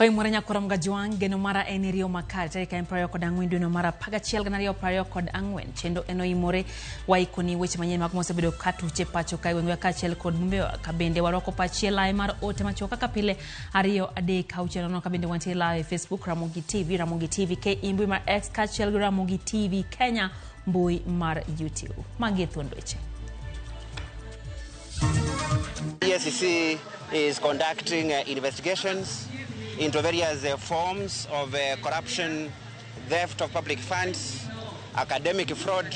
Oimore nyakwar Mgajwang', geno mara en iriyo makare tarik en 24 dweno mar 11 2024 chenro en oimore waikoni weche manyien mag mosebedo katuche pacho ka e gwengwa kaachiel kod bombewa ka bende warwako pachi e lai mar ote machuok kaka pile 2 3 6 0 ka bende wantie live e Facebook Ramogi TV, Ramogi TV KE mbui mar X kaachiel gi Ramogi TV Kenya mbui mar YouTube. Magi e thuond weche. EACC is conducting investigations into various forms of corruption, theft of public funds, academic fraud,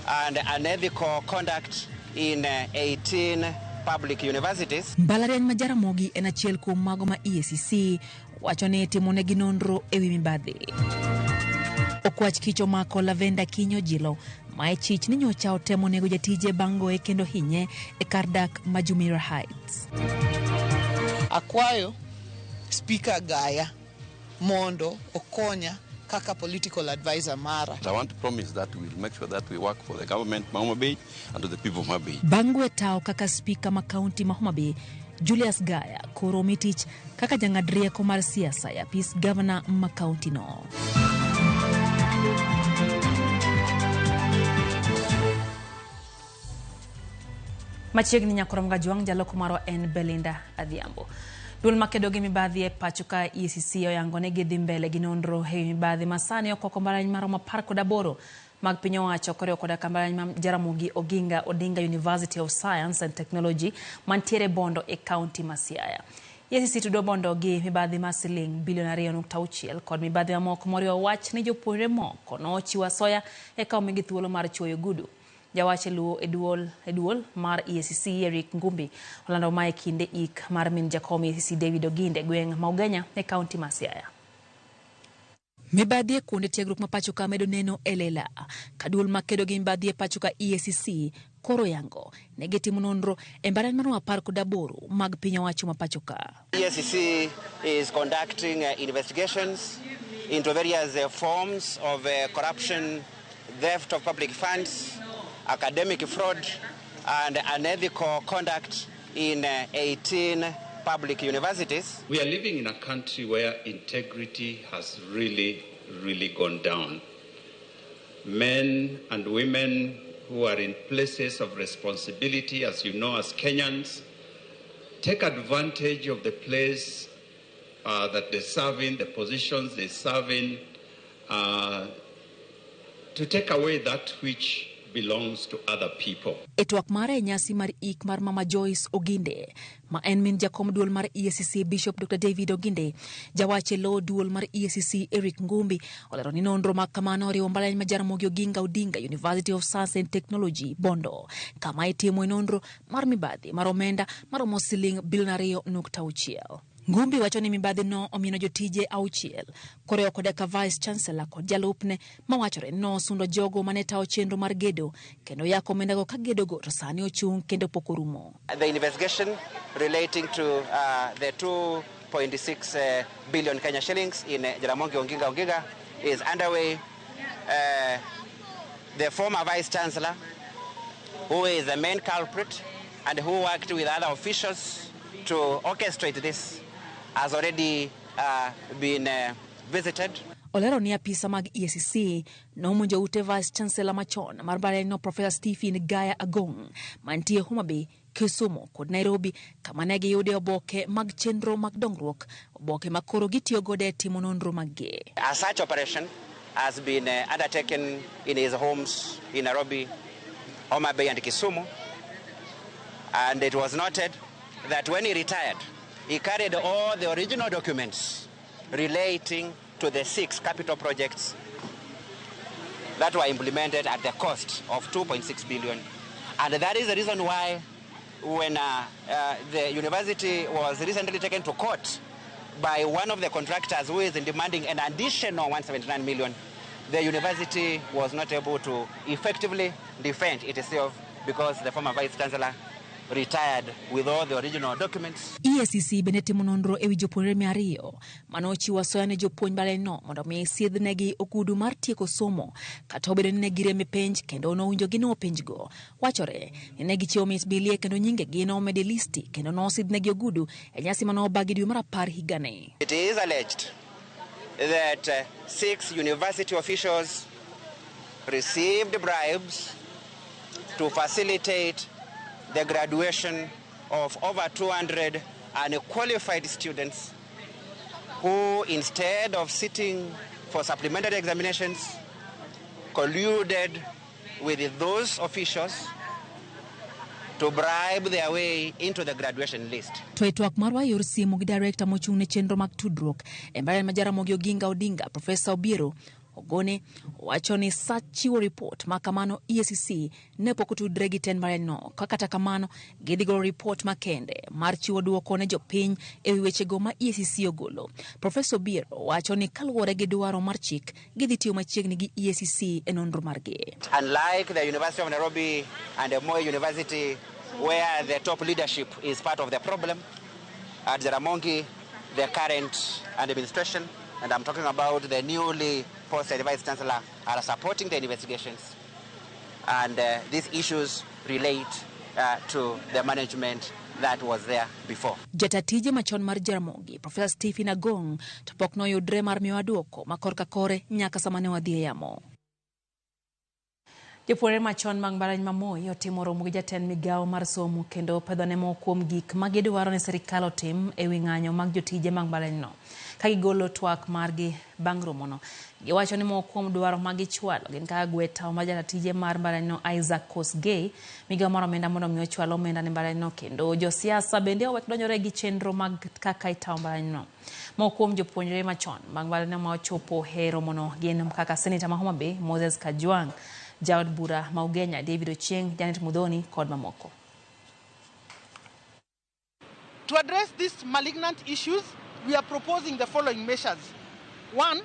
and unethical conduct in 18 public universities. Mbalariany ma Jaramogi en achiel kuom mago ma EACC wacho ni timonegi nonro e wi mibadhi. Okwach kich omako Lavenda Kinyo Jilo ma e chich ni nyocha otemo nego jatije bang' goye kendo hinye e kar dak ma Jumeirah Heights. Akwayo Speaker Gaya mondo okonya kaka political advisor mara. I want to promise that we will make sure that we work for the government ma Homa Bay and to the people of Homa Bay. Bang' gwe tawo kaka spika ma kaunti ma Homa Bay, Julius Gaya koro omi tich kaka jang'ad rieko mar siasa e apis gavana ma kaunti no. Machiegni nyakwar Mgajwang' jaloko marwa en Belinda Adhiambo. Duol makedo gi mibadhi e pacho ka EACC oyango ni gidhi mbele gi nonro e wi mibadhi ma sani okwako mbalariany maromo 18 mag piny owacho koriwo koda ka mbalariany ma Jaramogi Oginga Odinga University of Science and Technology mantiere Bondo e kaunti ma Siaya. EACC tudo Bondo gi mibadhi mar siling bilion 2.6 kod mibadhi mamoko moriwo wach ni jopuonjre moko nochiwo asoya eka omigi thuolo mar chuoyo gudu. Jawach e luo e duol mar EACC Eric Ngumbi olando mae kinde ik mar min jakom EACC David Oginde gweng' ma Ugenya e kaunti ma Siaya. Mibadhi e kuonde tiegruok ma pacho ka medo neno e lela ka duol makedo gi mibadhi e pacho ka EACC koro yango ne gitimo nonro e mbalariany maromo 18 mag piny owacho ma pacho ka. EACC is conducting investigations into various forms of corruption, theft of public funds, academic fraud, and unethical conduct in 18 public universities. We are living in a country where integrity has really, really gone down. Men and women who are in places of responsibility, as you know, as Kenyans, take advantage of the place that they serve in, the positions they serve in, to take away that which belongs to other people. E twak mare e nyasi mar ik mar Mama Joyce Oginde, ma en min jakom duol mar EACC Bishop Dr. David Oginde, jawach e lo duol mar EACC Eric Ngumbi olero ni nonro ma kamano oriwo mbalariany ma Jaramogi Oginga Odinga University of Science and Technology Bondo, kama itimoe nonro mar mibadhi mar omenda maromo siling bilion 2.6. Ngumbi wacho ni mibadhi no omieno jotije 6 koriwo koda ka Vice Chancellor kod jalupne mawachore ni nosundo jogo mane tawo chenro mar gedo kendo yako omendago ka gedogo to sani ochung' kendo pok orumo. The investigation relating to the 2.6 billion Kenya shillings in Jaramogi Oginga Oginga is underway. The former Vice Chancellor, who is the main culprit and who worked with other officials to orchestrate this, has already been visited. Olero ni apisa mag EACC nomonjo ute Vice Chancellor machon mar mbalariany no Professor Stephen Gaya Agong mantie Homa Bay, Kisumu kod Nairobi kama ne giyude oboke mag chenro mag dongruok, oboke ma koro gitiyo godo e timo nonro maggi. A search operation has been undertaken in his homes in Nairobi, Homa Bay and Kisumu, and it was noted that when he retired, he carried all the original documents relating to the 6 capital projects that were implemented at the cost of 2.6 billion. And that is the reason why when the university was recently taken to court by one of the contractors who is demanding an additional 179 million, the university was not able to effectively defend itself because the former Vice Chancellor retired with all the original documents. EACC bende timo nonro ewi jopuonjre 200 mane ochiwo asoya ne jopuonj mbalariany mondo mi sidhnegi ogudu mar tieko somo kata obedo ni ne girem e penj kendo nowinjo ginuo penjgo. Wachore ni ne gichiwo mit bilie kendo nyingegi nomed e listi kendo nosidhnegi ogudu e nyasi mane obagi dwe mar 10 higani. It is alleged that 6 university officials received bribes to facilitate the graduation of over 200 unqualified students who, instead of sitting for supplementary examinations, colluded with those officials to bribe their way into the graduation list. To e twak marwa e yor simu gi director mochung' ne chenro mag tudruok e mbalariany ma Jaramogi Oginga Odinga, Profesa Obiero Ogone wacho ni sa chiwo ripot ma kamano EACC ne pok otudre gi tend mbalarianyno, ka kata kamano gidhi golo ripot makende mar chiwo duoko ne jopiny ewi wechego ma EACC ogolo. Profesa Obiero wacho ni kaluwore gi dwaro mar chik, gidhi tiyo machiegni gi EACC e nonro margi. Unlike the University of Nairobi and the Moi University, where the top leadership is part of the problem, at Jaramogi, the current administration, and I'm talking about the newly posted Vice Chancellor, are supporting the investigations. And these issues relate to the management that was there before. Jata tije machon mar Jaramogi, Professor Stephen Agong, to pok noyudre mar miyowa duoko ma korka kore nyaka sama ne wadhi e yamo. Jopuonjre machon mag mbalariany ma Moi otimo romo gi jatend migawo mar somo kendo pedhone moko kuom gik ma gidwaro ni sirikal otim ewi ng'anyo mag jotije mag mbalarianyno. Ka gigolo twak margi bang' romono, giwacho ni moko kuom dwaro ma gichwalo gin kaka gwe tawo mar jatije mar mbalarianyno Isaac Kosgei, migawo mar omenda mondo mi ochwal omenda ne mbalarianyno, kendo josiasa bende owek donjore gi chenro mag kaka itawo mbalarianyno. Moko kuom jopuonjre machon mag mbalarianyno ma ochopo e romono gin kaka Seneta ma Homa Bay Moses Kajwang', jaod bura ma Ugenya David Ochieng, Janet Muthoni kod mamoko. To address these malignant issues, we are proposing the following measures. 1,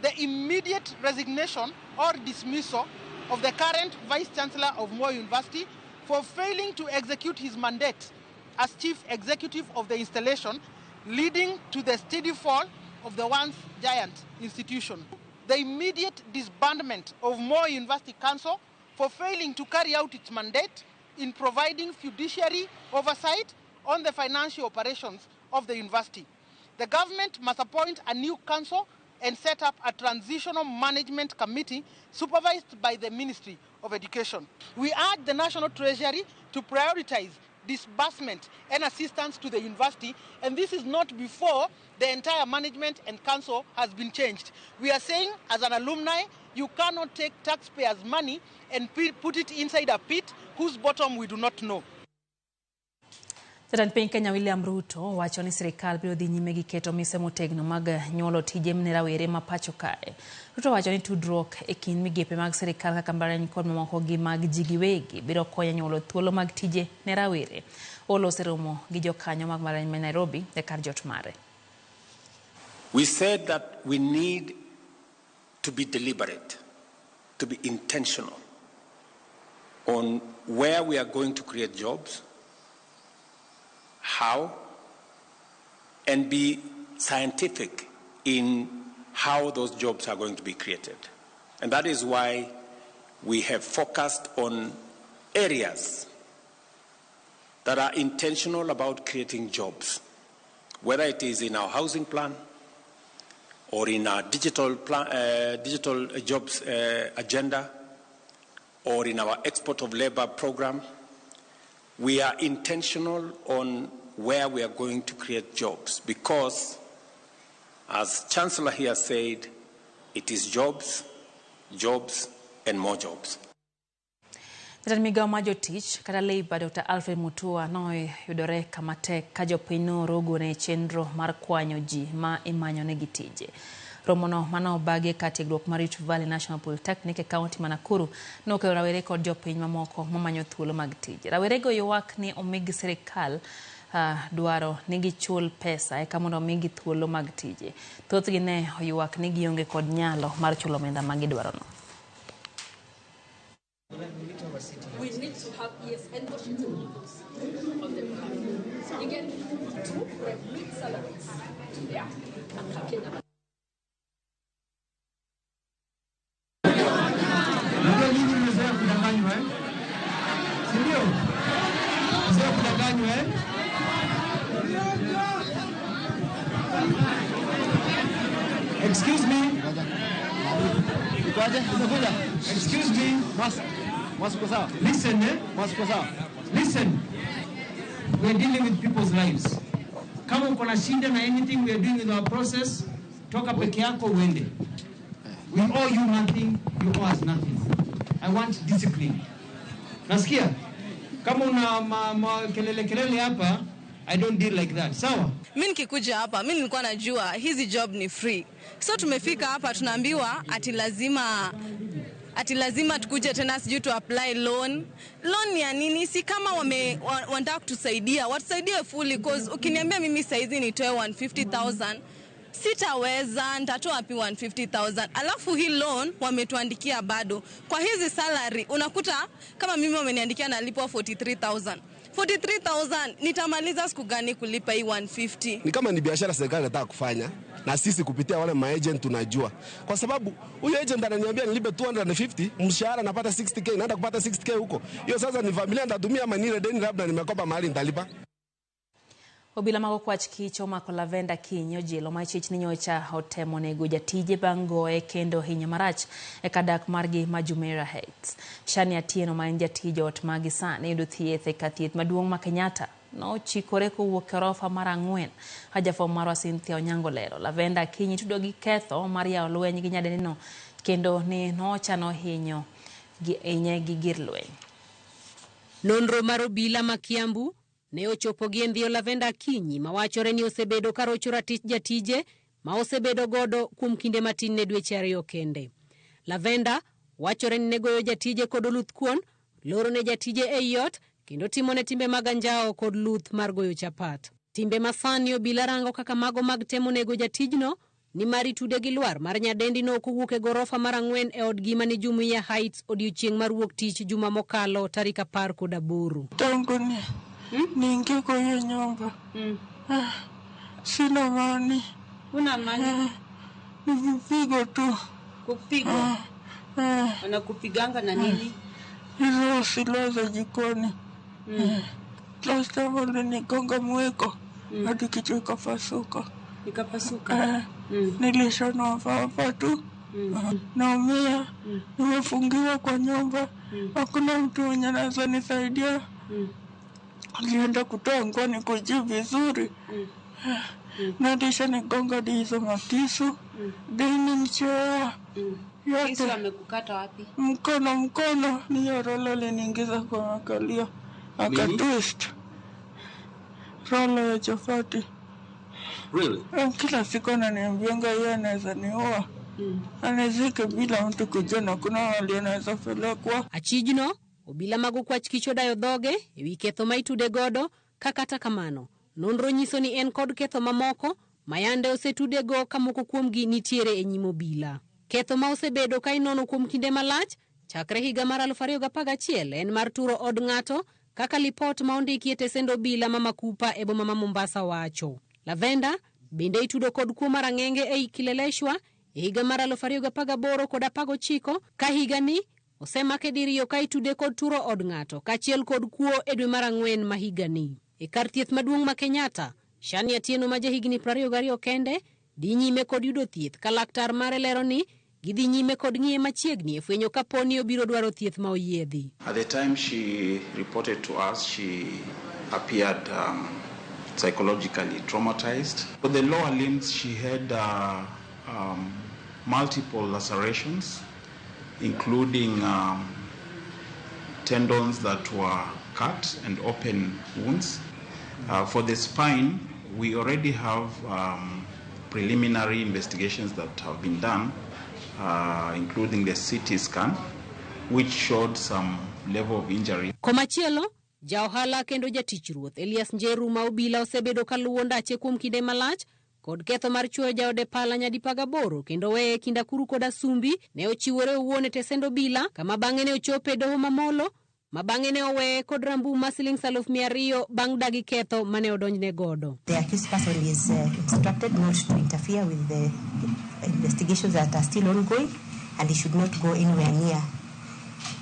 the immediate resignation or dismissal of the current Vice Chancellor of Moi University for failing to execute his mandate as Chief Executive of the installation, leading to the steady fall of the once giant institution. The immediate disbandment of Moi University Council for failing to carry out its mandate in providing fiduciary oversight on the financial operations of the university. The government must appoint a new council and set up a transitional management committee supervised by the Ministry of Education. We urge the National Treasury to prioritize disbursement and assistance to the university, and this is not before the entire management and council has been changed. We are saying, as an alumni, you cannot take taxpayers' money and put it inside a pit whose bottom we do not know. Jatend piny Kenya William Ruto wacho ni sirikal biro dhi nyime gi keto mise motegno mag nyuolo tije ne rawere ma pacho kae. Ruto wacho ni tudruok e kind migepe mag sirikal kaka mbalariany kod mamoko gi mag ji giwegi biro konyo nyuolo thuolo mag tije ne rawere. Oloso romo gi jokanyo mag mbalariany ma Nairobi e kar jot mare. We said that we need to be deliberate, to be intentional on where we are going to create jobs, how, and be scientific in how those jobs are going to be created. And that is why we have focused on areas that are intentional about creating jobs, whether it is in our housing plan or in our digital plan, digital jobs agenda, or in our export of labor program. We are intentional on where we are going to create jobs because, as Chancellor here said, it is jobs, jobs, and more jobs. Jatend migawo mar jotich kata Labour Dr. Alfred Mutua noyudore kama tek ka jopiny norogo ne chenro mar kwanyo ji ma imanyo negi tije. Romono mane obagi e kar tiegruok mar Rift Valley National Polytechnic e kaunti ma Nakuru nokelo rawere kod jopiny mamoko mamanyo thuolo mag tije. Rawerego ywak ni omigi sirikal dwaro ni gichul pesa eka mondo omigi thuolo mag tije. Thothgi ne oywak ni gionge kod nyalo mar chulo omenda ma gidwarono. We need to have, yes, and Unajua nyinyi mmezoea kudanganywa eh? Si ndio? Mmezoea kudanganywa eh? Excuse me. Excuse me. Listen, eh? Listen. We are dealing with people's lives. Kama uko na shida na anything we are doing with our process, toka peke yako uende. We owe you nothing, you owe us nothing. I want discipline. Nasikia? Kama una ma kelele kelele hapa, I don't deal like that. Sawa? Mimi nikikuja hapa, mimi nilikuwa najua hizi job ni free. So tumefika hapa tunaambiwa ati lazima tukuje tena sijui tu apply loan. Loan ni ya nini? Si kama wanataka kutusaidia, watusaidie fully, cause ukiniambia mimi saizi nitoe 150,000 sitaweza, nitatoa wapi 150,000? Alafu hii loan wametuandikia bado. Kwa hizi salary unakuta kama mimi wameniandikia nalipwa 43,000. 43,000 nitamaliza siku gani kulipa hii 150? Ni kama ni biashara serikali inataka kufanya na sisi kupitia wale maagent tunajua. Kwa sababu huyo agent ananiambia nilipe 250, mshahara napata 60k, naenda kupata 60k huko. Hiyo sasa ni familia nitatumia ama nile deni labda nimekopa mahali nitalipa. Obila mago kwach kich omako Lavenda Akinyi ojielo ma chich ni nyocha otemo nego jatije bang' goye kendo hinyo marach e kar dak margi ma Jumeirah Heights. Shani Atieno ma en jatij ot ma gi sani yudo thieth e kar thieth maduong' ma Kenyatta nochikore kowuok e orofa mar 4. Ka jafwambo marwa Cynthia Onyango lero, Lavenda Akinyi itudo gi ketho mar yawo lweny gi nyadendino kendo ni nochano hinye gi gir lweny. Nonro mar obila ma Kiambu ne ochopo gi endhiyo Lavenda Akinyi mawachore ni osebedo karocho ratich jatije ma osebedo godo kuom kinde matin ne dweche 2 kende. Lavenda wachore ni ne goyo jatije kod oluth kuon, loro ne jatije ei ot kendo timone timbe mag anjawo kod luth mar goyo chapat. Timbe masani obila rango kaka mago mag temo nego jatijno ni mar itude gi lwar mar nyadendino kowuok e gorofa mar 4 e odgi mani Jumuiya Heights odiochieng' mar wuok tich juma mokalo tarik 18. Tangu ni niingie kwa hiyo nyumba. Sina amani. Una amani? Ni vipigo tu. Kupigwa? Wanakupiganga na nini? Hizo silaha za jikoni. Last time walinigonga mwiko hadi kichwa ikapasuka. Ikapasuka? Nilishonwa hapa tu. Naumia. Nimefungiwa kwa nyumba. Hakuna mtu mwenye anaweza nisaidia. Alienda kutoa nguo nikujue vizuri. Na nigonga hadi hizo makisu. Deni mchea. Yote. Kisu amekukata wapi? Mkono. Ni rolo aliniingiza kwa makalio. Akatwist. Rolo ya chapati. Really? Kila siku ananiambianga yeye anaweza niua. Anazike bila mtu kujua na kuna wale anaweza pelekwa. Achijno obila mago kwach kich odayo dhoge ewi ketho ma itude godo kakata kamano. Nonro nyiso ni en kod ketho mamoko mayande osetudego ka moko kuomgi nitiere e nyim obila. Ketho ma osebedo ka inono kuom kinde malach chakre higa mar 2011 en mar turo od ng'ato kaka lipot ma ondiki e tesend obila ma Makupa e boma ma Mombasa wacho. Lavenda bende itudo kod kuo mar ang'enge ei Kileleshwa e higa mar 2018 kod 19 ka higani osemake diriyo ka itude kod turo od ng'ato kaachiel kod kuo e dwe mar 4 ma higani. E kar thieth maduong' ma Kenyatta, Shani Atieno ma jahigni 22 kende dhi nyime kod yudo thieth ka laktar mare lero ni gidhi nyime kod ng'iye machiegni e fwenyo kaponi obiro dwaro thieth ma oyiedhi. At the time she reported to us, she appeared psychologically traumatized. For the lower limbs, she had multiple lacerations, including tendons that were cut and open wounds. For the spine, we already have preliminary investigations that have been done, including the CT scan, which showed some level of injury. Komachielo, jaohala kendo jatich ruoth Elias Njeru ma obila osebedo kaluwo ndache kuom kinde malach kod ketho mar chuoyo jaode pala nyadi 18 kendo weye kind akuru kod asumbi ne ochiwore owuon e tesend obila kama bang'e ne ochopo e doho mamolo ma bang'e ne oweye kod rambum ma siling 200,000 bang' dagi ketho mane odonjne godo. The accused person is instructed not to interfere with the investigations that are still ongoing, and he should not go anywhere near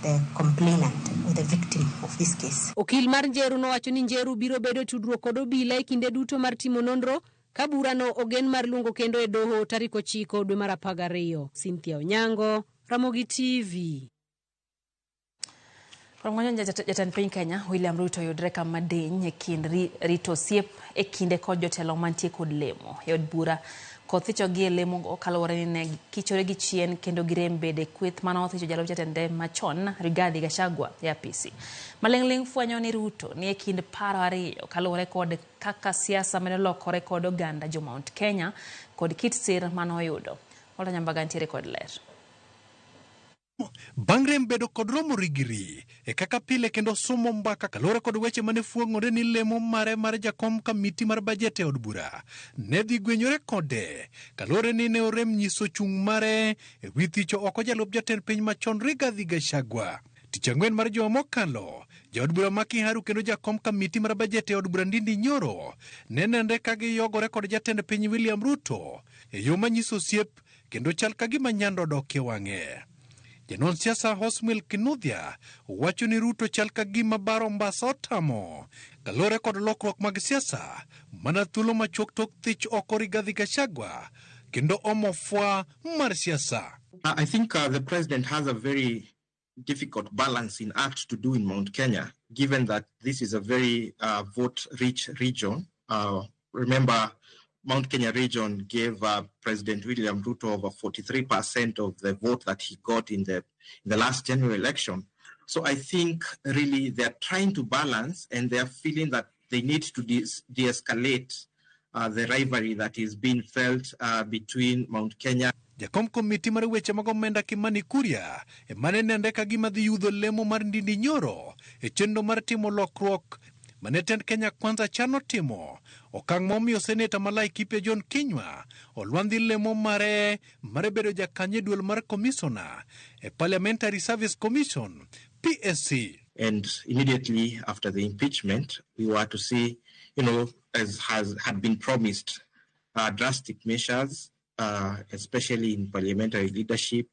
the complainant or the victim of this case. Okil mar Njeru nowacho ni Njeru biro bedo tudruok kod obila e kinde duto mar timo nonro ka burano ogen mar luongo kendo e doho tarik 9 dwe mar 12. Cynthia Onyango, Ramogi TV. Rong'onyo jatend piny Kenya William Ruto yudre kama diny e kind rito osiep e kinde kod jotelo mantie kod lemo e od bura kothicho gi e lemo kaluwore ni ne kichore gi chien kendo girem bede kweth mane othicho jalup jatende machon Rigathi Gachagua e apisi. Maling'ling' fwenyo ni Ruto ni e kind paro ariyo kaluwore kod kaka siasa medo lokore kod oganda jo Mount Kenya kod kit sir mane oyudo. Walter Nyambaga nitiere kod ler. Bang' rem bedo kod romo rigiri e kaka pile kendo somo mbaka kaluwore kod weche mane fuong'ore ni lemo mare mar jakom kamiti mar bajet e od bura ne dhi gwenyore kode kaluwore ni ne orem nyiso chung' mare e wi thicho oko jalup jatend piny machon Rigathi Gachagua. Tich ang'wen mar juma mokalo, jaod bura ma Kiharu kendo jakom kamiti mar bajet e od bura Ndindi Nyoro ne nenre ka giyogore kod jatend piny William Ruto e yo manyiso osiep kendo chal ka gima nyando odok e wang'e. Janon siasa Hosmil Kinuthia wacho ni Ruto chal ka gima baro mbasa otamo kaluwore kod lokruok mag siasa mana thuolo machuok tok thich oko Rigathi Gachagua kendo omo fwa mar siasa. I think the president has a very difficult balancing act to do in Mount Kenya, given that this is a very vote-rich region. Remember, Mount Kenya region gave President William Ruto over 43% of the vote that he got in the last general election. So I think really they're trying to balance, and they're feeling that they need to de-escalate the rivalry that is being felt between Mount Kenya. Jakom komiti mar weche mag omenda Kimani Kuria emane nenre ka gima dhi yudho lemo mar Ndindi Nyoro e chenro mar timo lokruok mane tend Kenya Kwanza chano timo okang' momiyo seneta ma Laikipia John Kinyua olwandhi lemo mare mar bedo jakanyo e duol mar komisona e Parliamentary Service Commission PSC. And immediately after the impeachment, we were to see, you know, as had been promised, drastic measures, especially in parliamentary leadership,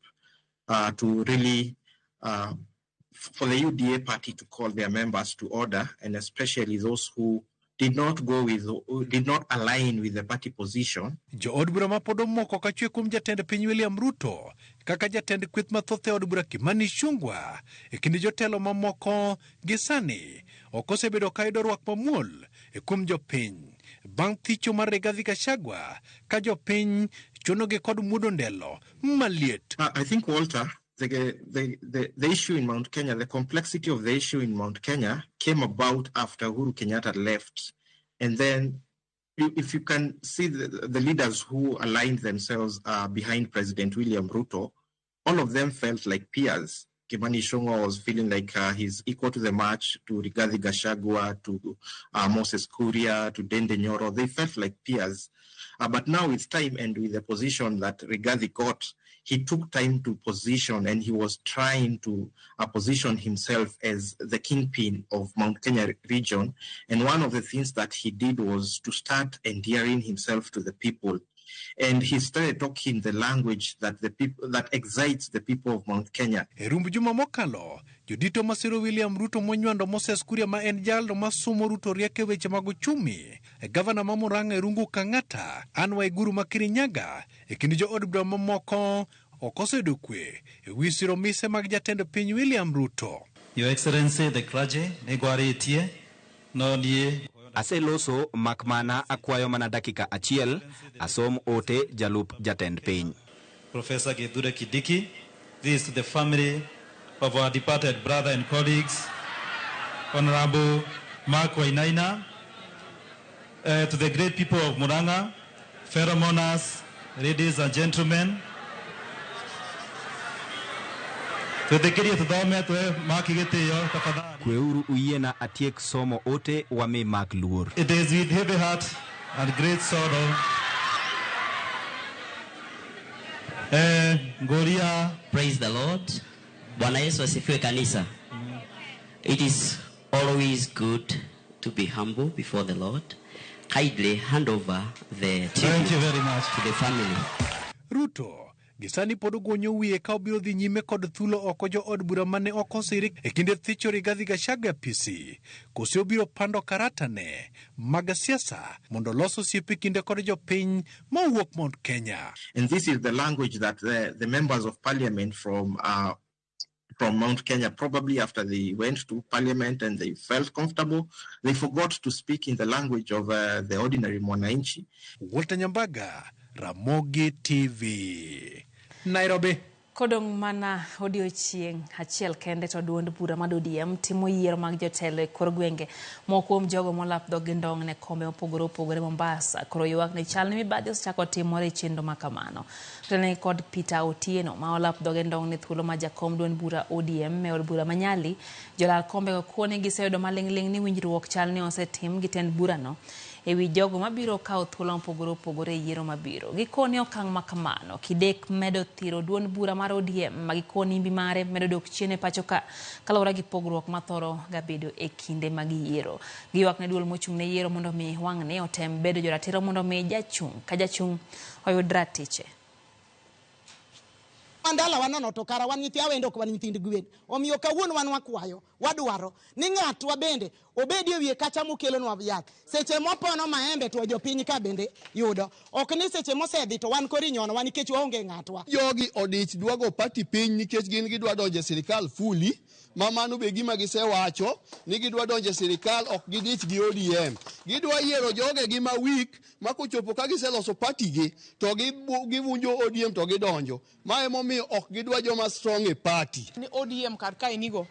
to really for the UDA party to call their members to order, and especially those who did not align with the party position. Jo od bura ma pod omoko kachwe kuom jatend piny William Ruto kaka jatend kweth mathoth e od bura Kimani Ichung'wa e kind jotelo mamoko gi sani ok osebedo ka yudo rwak mamuol e kuom jopiny bang' thicho mar Rigathi Gachagua ka jopiny chunogi kod muodo ndelo maliet. I think, Walter, the issue in Mount Kenya, the complexity of the issue in Mount Kenya came about after Uhuru Kenyatta left. And then if you can see the leaders who aligned themselves behind President William Ruto, all of them felt like peers. Kimani Ichung'wa was feeling like he's equal to the match, to Rigathi Gachagua, to Moses Kuria, to Ndindi Nyoro. They felt like peers. But now with time and with the position that Rigathi got, he took time to position, and he was trying to position himself as the kingpin of Mount Kenya region. And one of the things that he did was to start endearing himself to the people. And he started talking the language that the people that excites the people of Mount Kenya. E rumb juma mokalo, jodito masiro William Ruto monywando Moses Kuria ma en jalno masomo Ruto riek e weche mag uchumi, e gavana ma Murang'a Irungu Kang'ata, Anne Waiguru ma Kirinyaga, e kind jood bura mamoko ok oseyudo kwe e wi siro mise mag jatend piny William Ruto. Your Excellency, the clergy, negwaritie, no nie. Aseloso makmana akwayo mana dakika achiel asom ote jalup jatend piny. Professor Kithure Kindiki, this is to the family of our departed brother and colleagues, Honorable Mark Wainaina, to the great people of Murang'a, fellow mourners, ladies and gentlemen. Kweuru uyiena atiek somo ote wami Mark luor. It is with heavy heart and great sorrow. Ngoria. Praise the Lord. Bwana Yesu asifiwe kanisa. It is always good to be humble before the Lord. Kindly hand over the Thank you very much. to the family. Ruto gisani pod ogwonyo wiye ka obiro dhi nyime kod thulo oko jo od bura mane ok osiri e kinde thicho Rigathi Gachagua e apisi kose obiro pando karatane mag siasa mondo olos osiep e kinde kod jopiny mowuok Mount Kenya. And this is the language that the members of parliament from Mount Kenya, probably after they went to parliament and they felt comfortable, they forgot to speak in the language of the ordinary mwananchi. Walter Nyambaga, Ramogi TV, Nairobi. Kodong' mana odiochieng' achiel kende to duond bura mar ODM timo yiero mag jotelo e kor gwenge. Moko kuom jogo molap dhog gi ndong' ne kombe mopogore opogore Mombasa koro ywak ni chal ni mibadhi osechako timore e chenro ma kamano. Otelnegi kod Peter Otieno ma olap dhoge ndong' ne thuolo ma jakom duond bura ODM e od bura ma Nyali. Jolal kombego koni giseyudo maling'ling' ni winjruok chal ni osetim gi tend burano e wi jogo mabiro kawo thuolo mopogore opogore e yiero mabiro. Gikoni okang' ma kamano kidek medo thiro duond bura mar ODM ma gikoni imbi mare medo dok chien e pacho ka kaluwore gi pogruok mathoro ga bedo e kinde mag yiero. Giywak ne duol mochung' ne yiero mondo mi wang'ni otem bedo joratiro mondo mi jachung' ka jachung' oyud ratiche. Mandala wanono to kara wan nyithi awendo ok wan nyithind gwen. Omiyo kawuono wan wakwayo, wadwaro ni ng'atwa bende obedi e wiye kacha mokelonwa yath. Seche mopono maembe to jopiny ka bende yudo. Ok ni seche mosedhi to wan koro inyonowa nikech waonge ng'atwa. Jogi odich dwago party piny nikech gin gidwa donjo e sirikal fully, ma mano be gima gisewacho ni gidwa donjo e sirikal, ok gidich gi ODM. Gidwa yiero jogegi ma weak ma kochopo ka giseloso party gi to givunjo ODM to gidonjo. Ma emomiyo ok gidwa joma strong e party. Ni ODM kar kae nigo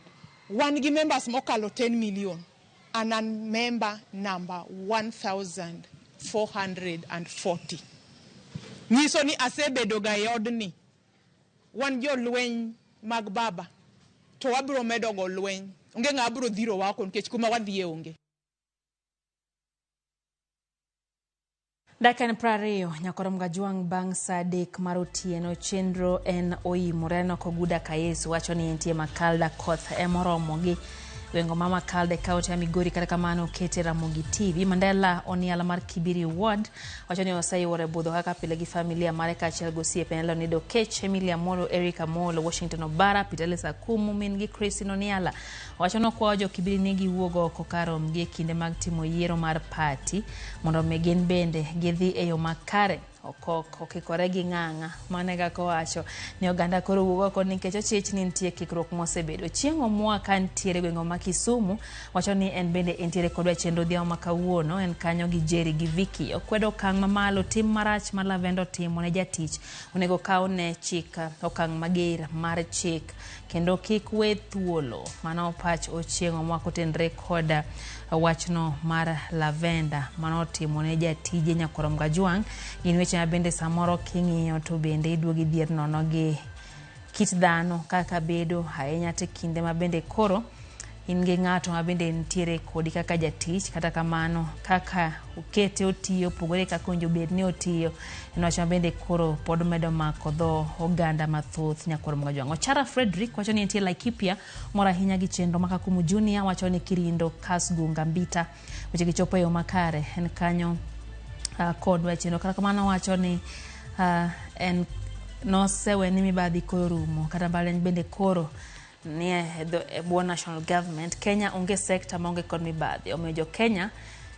wan gi members mokalo 10 million and an member number 1440. Nyiso ni asebedo ga e odni. Wan jolweny mag baba to wabiro medo go lweny. Onge ng'a biro dhiro wa oko nikech kuma wadhiye onge. Dakika en 20 nyakoro Mgajwang' bang' saa 3 mar otieno chenro en oimore aneno Koguda Kayesu wacho ni entie Makalda koth emoromo gi Wengo ma Makalda e kaunti ya Migori. Kata kamano okete Ramogi TV. Mandela Oniala mar Kibiri Ward wacho ni oseyuore budho kaka pile gi familia mare kaachiel gi osiepene Leonido Kech, Emilia Molo, Eric Amolo, Washington Obara, Peter Akumu, min gi Christine Oniala. Wacho ni okwayo jo Kibiri ni giwuog oko kar romgi e kinde mag timo yiero mar party mondo mi gin bende gidhi e yo makare. Okok okikore gi ng'ang'a mano e kaka owacho ni oganda koro wuog oko nikech ochich ni nitie kikruok mosebedo. Chieng' Omwa ka nitiere gwenge ma Kisumu wacho ni en bende entiere kodwa e chenro odhiambo ma kawuono. En kanyo gi Jerry gi Vicky. Okwedo okang' mamalo tim marach ma Lavenda otimo ne jatich onego kaw ne chik okang' mager mar chik kendo kik we thuolo. Mano pach Ochieng' Omwa kotenre kod wachno mar Lavenda manotimo ne jatije Nyakoro Mgajwang'. Gin weche ma bende samoro king'iyo to bende iduogo idhier nono gi kit dhano kaka bedo ahinya te kinde ma bende koro in gi ng'ato ma bende nitiere kodi kaka jatich. Kata kamano kaka okete otiyo opogore kaka owinjo bed ni otiyo en wach ma bende koro pod medo mako dho oganda mathoth Nyakoro Mgajwang'. Ochara Frederick wacho ni entie Laikipia mor ahinya gi chenro ma Kakumu Junior wacho ni Kirindo Kasgunga Mbita weche gichopo e yo makare en kanyo kodwa e chenro. Kata kamano wacho ni en nosewe ni mibadhi koro rumo kata mbalariany bende koro nie e bwo national government. Kenya onge sekta maonge kod mibadhi, omiyo jo Kenya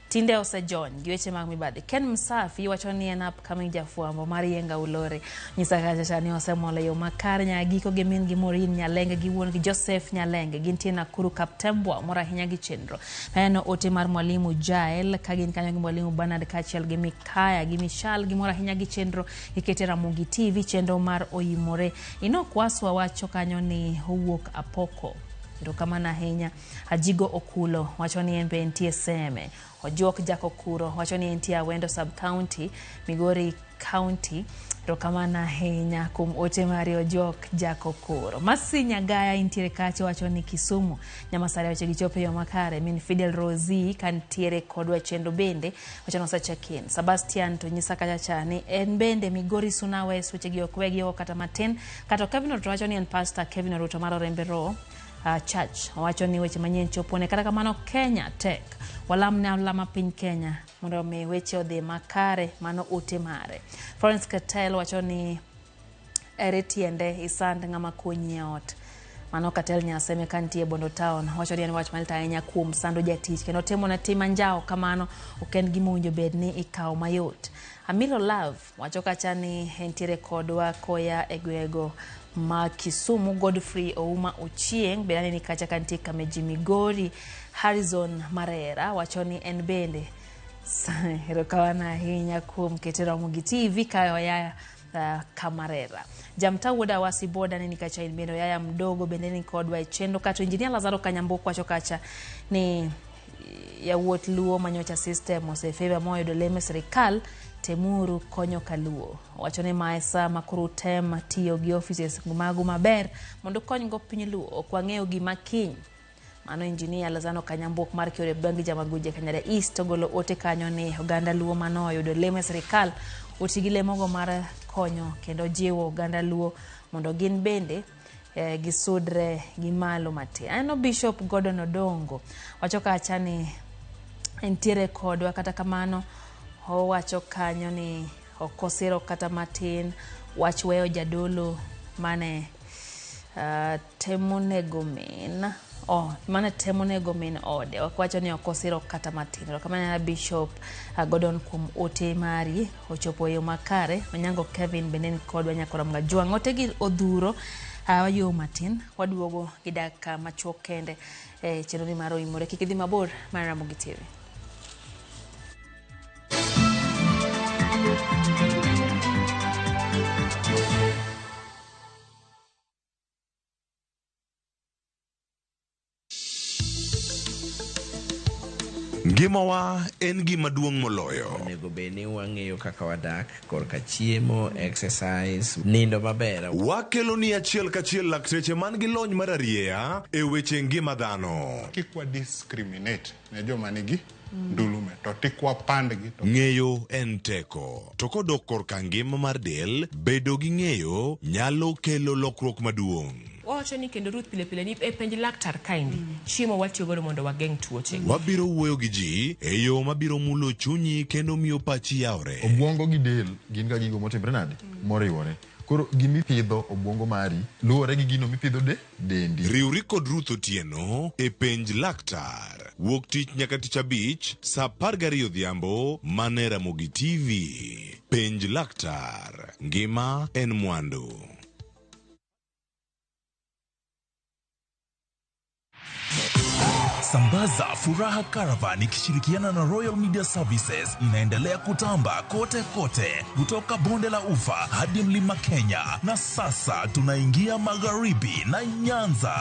tinde osejony gi weche mag mibadhi. Ken Msafi wacho ni en upcoming jafwambo mar Yenga Ulore. Nyisa kacha ni osemolo e yo makare nyaka giko gi min gi Maureen Nyalenge gi wuon gi Joseph Nyalenge. Gintie Nakuru Kaptembwa mor ahinya gi chenro. Aneno ote mar mwalimu Jael ka gin kanyo gi mwalimu Bernard kaachiel gi Mikaya gi Mishal gimor ahinya gi chenro. Gikete Ramogi TV chenro mar oimore. Enoch Waswa wacho kanyo ni owuok Apoko. Erokamano ahinya. Ajigo Okulo wacho ni en be entie Seme. Ojuok Jakokuro wacho ni entie Awendo Sub County, Migori County. Erokamano ahinya kuom ote mari Ojuok Jakokuro. Masi Nyagaya intiere kacha wacho ni Kisumu. Nyamasare wacho gichopo e yo makare. Min Fidel Rosi kantiere kodwa chenro bende wacho ni osecheck in. Sebastian to nyisa kacha cha ni en bende Migori Suna West weche gi ok wegi oko kata matin. Kata Kevin Ruto wacho ni en Pastor Kevin Ruto mar Orembe Roho. Church. Owacho ni weche manyien chopone kata kamano Kenya tek. Walam ne alama piny Kenya mondo mi weche odhi makare, mano ote mare. Florence Ketel wacho ni ere tiende isand ng'ama konyi e ot. Mano Katel Nyaseme ka nitie Bondo Town wacho ni en wach malit ahinya kuom sando jatich kendo timo ne tim anjawo kamano ok en gima owinjo bed ni ikawo mayot. Amilo Love wacho kacha ni entiere kodwa koya e gwego ma Kisumu. Godfrey Ouma Ochieng be aneni kacha ka nitie Kameji Migori. Harrison Marera wacho ni en bende erokamano ahinya kuom kete Ramogi TV kae oya Kamarera. Jamta wuod Awasi Boda neni kacha in bende Oyaya Mdogo bende ni kodwa e chenro kato Engineer Lazaro Kanyambuko wacho kacha ni yawuot Luo manyocha system osefeva moyudo lemo e sirikal temuru konyo kaluo. Wacho ni mae sa ma koro tem tiyo gi offices magu maber mondo konygo piny Luo. Ok wang'eyo gima kiny. Mano Engineer Lazaro Kanyambuok mar Kiore Bangi Jamaguje Kanyada East ogolo ote kanyo ni oganda Luo mano oyudo lemo e sirikal oti gi lemogo mar konyo kendo jiwo oganda Luo mondo gin bende gisudre gi malo matin. Aneno Bishop Gordon Odongo wacho kacha ni entiere kodwa, kata kamano owacho kanyo ni ok osiro kata matin wach weyo jadolo mane temo nego min mane temo nego min ode. Ok wacho ni ok osiro kata matin. Erokamano Bishop Gordon kuom ote mari ochopo e yo makare. Onyango Kevin bende ni kodwa nyakora Mgajwang'. Ote gi odhuro wayo matin waduogo gi dakika machuok kende e chenro ni mar Oimore. Kik idhi mabor mar Ramogi TV. Ngimawa en gima duong' moloyo. Onego bed ni wang'eyo kaka wadak korka chiemo, exercise, nindo maber. Wakelo ni achiel kachiel lakteche man gi lony mar arieya e weche ngima dhano. Kik wa discriminate ne joma nigi ndulume to tik wapandgi. Ng'eyo en teko. To kodok korka ngima mar del, bedo gi ng'eyo nyalo kelo lokruok maduong'. Wawacho ni kendo Ruth pile pile ni e penj laktar kaendi chiemo watiyo godo mondo wageng' tuoche. Wabiro wuoyo gi ji e yo mabiro mulo chunyi kendo miyo pachi yawre. Obwongo gi del gin ga gigo motimre nade? Moriwore. Koro gimipidho obwongo mari luwore gi gino mipidho dendi. Riwri kod Ruth Otieno e penj laktar. Wuok tich nyaka tich abich saa 12 odhiambo mane Ramogi TV. Penj laktar. Ngima en mwandu. Sambaza Furaha Caravan ikishirikiana na Royal Media Services inaendelea kutamba kote kote kutoka bonde la Ufa hadi mlima Kenya, na sasa tunaingia magharibi na Nyanza.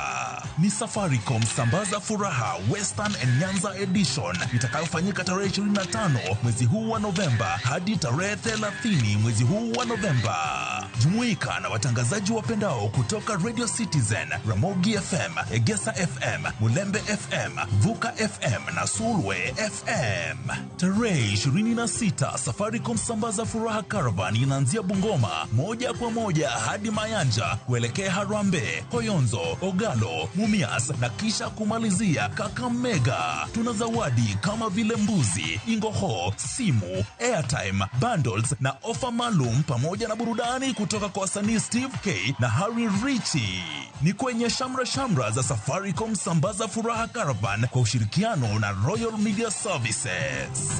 Ni Safaricom Sambaza Furaha Western and Nyanza Edition itakayofanyika tarehe 25 mwezi huu wa Novemba hadi tarehe 30 mwezi huu wa Novemba. Jumuika na watangazaji wapendao kutoka Radio Citizen, Ramogi FM, Egesa FM, Mulembe FM, Vuka FM na Sulwe FM. Tarehe 26 Safaricom Sambaza Furaha Caravan inaanzia Bungoma moja kwa moja hadi Mayanja kuelekea Harambee, Koyonzo, Ogalo, Mumias na kisha kumalizia Kakamega. Tuna zawadi kama vile mbuzi, ingoho, simu, airtime, bundles na ofa maalum pamoja na burudani kutoka kwa wasanii Steve K na Harry Richie. Ni kwenye shamra shamra za Safaricom Sambaza Furaha Caravan kwa ushirikiano na Royal Media Services.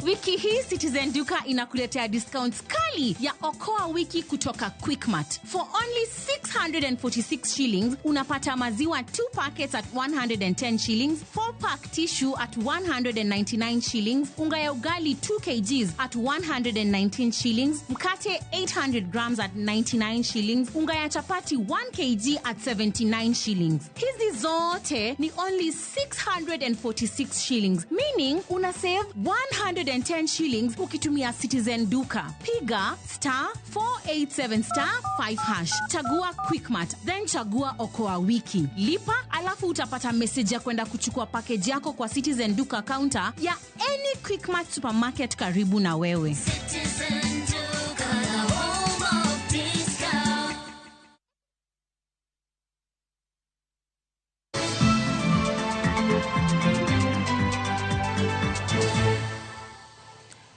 Wiki hii Citizen Duka inakuletea discounts kali ya Okoa Wiki kutoka Quickmart. For only 646 shillings unapata maziwa 2 packets at 110 shillings, 4 pack tissue at 199 shillings, unga ya ugali 2 kgs at 119 shillings, mkate 800 grams at 99 shillings, unga ya chapati 1 kg at 79 shillings. Hizi Hizi zote ni only 646 shillings, meaning una save 110 shillings ukitumia Citizen Duka. Piga star 487 star 5 hash, chagua Quickmart, then chagua Okoa Wiki, lipa, alafu utapata message ya kwenda kuchukua package yako kwa Citizen Duka counter ya any Quickmart supermarket karibu na wewe. Citizen Duka, the home of discount.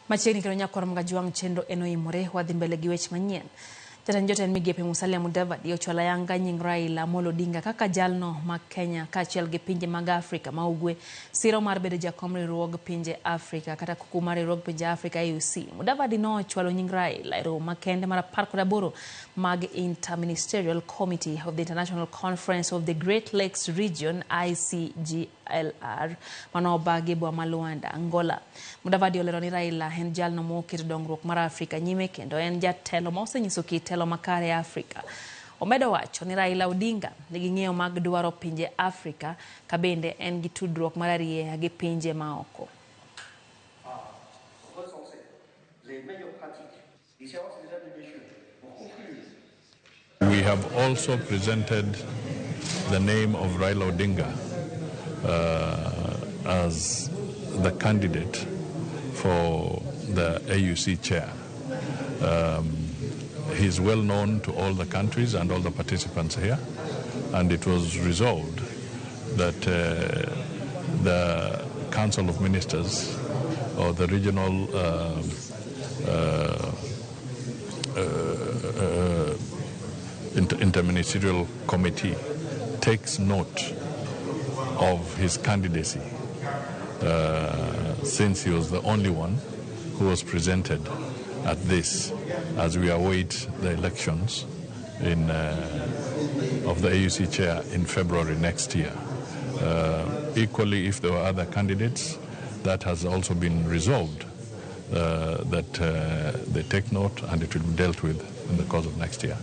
Machiegni kendo nyakwar Mgajwang' chenro en oimore wadhi mbele gi weche manyien. Jatend jotend migepe Musalia Mudavadi ochwalo ayanga nying Raila Amolo Odinga kaka jalno ma Kenya kaachiel gi pinje mag Afrika ma Ugwe siro mar bedo jakom riwruog pinje Afrika kata kuku mar riwruog pinje Afrika AUC. Mudavadi nochwalo nying Raila e romo makende mar 18 mag Interministerial Committee of the International Conference of the Great Lakes Region ICGLR manobagi e boma ma Luanda, Angola. Mudavadi olero ni Raila en jalno moketo dongruok mar Afrika nyime kendo en jatelo ma osenyiso kit telo makare e Afrika. Omedo wacho ni Raila Odinga nigi ng'eyo mag dwaro pinje Afrika ka bende en gi tudruok mararieya gi pinje maoko. We have also presented the name of Raila Odinga as the candidate for the AUC chair. He's well known to all the countries and all the participants here, and it was resolved that the Council of Ministers or the regional interministerial committee takes note of his candidacy, since he was the only one who was presented at this as we await the elections of the AUC chair in February next year. Equally, if there were other candidates, that has also been resolved, that they take note and it will be dealt with in the course of next year.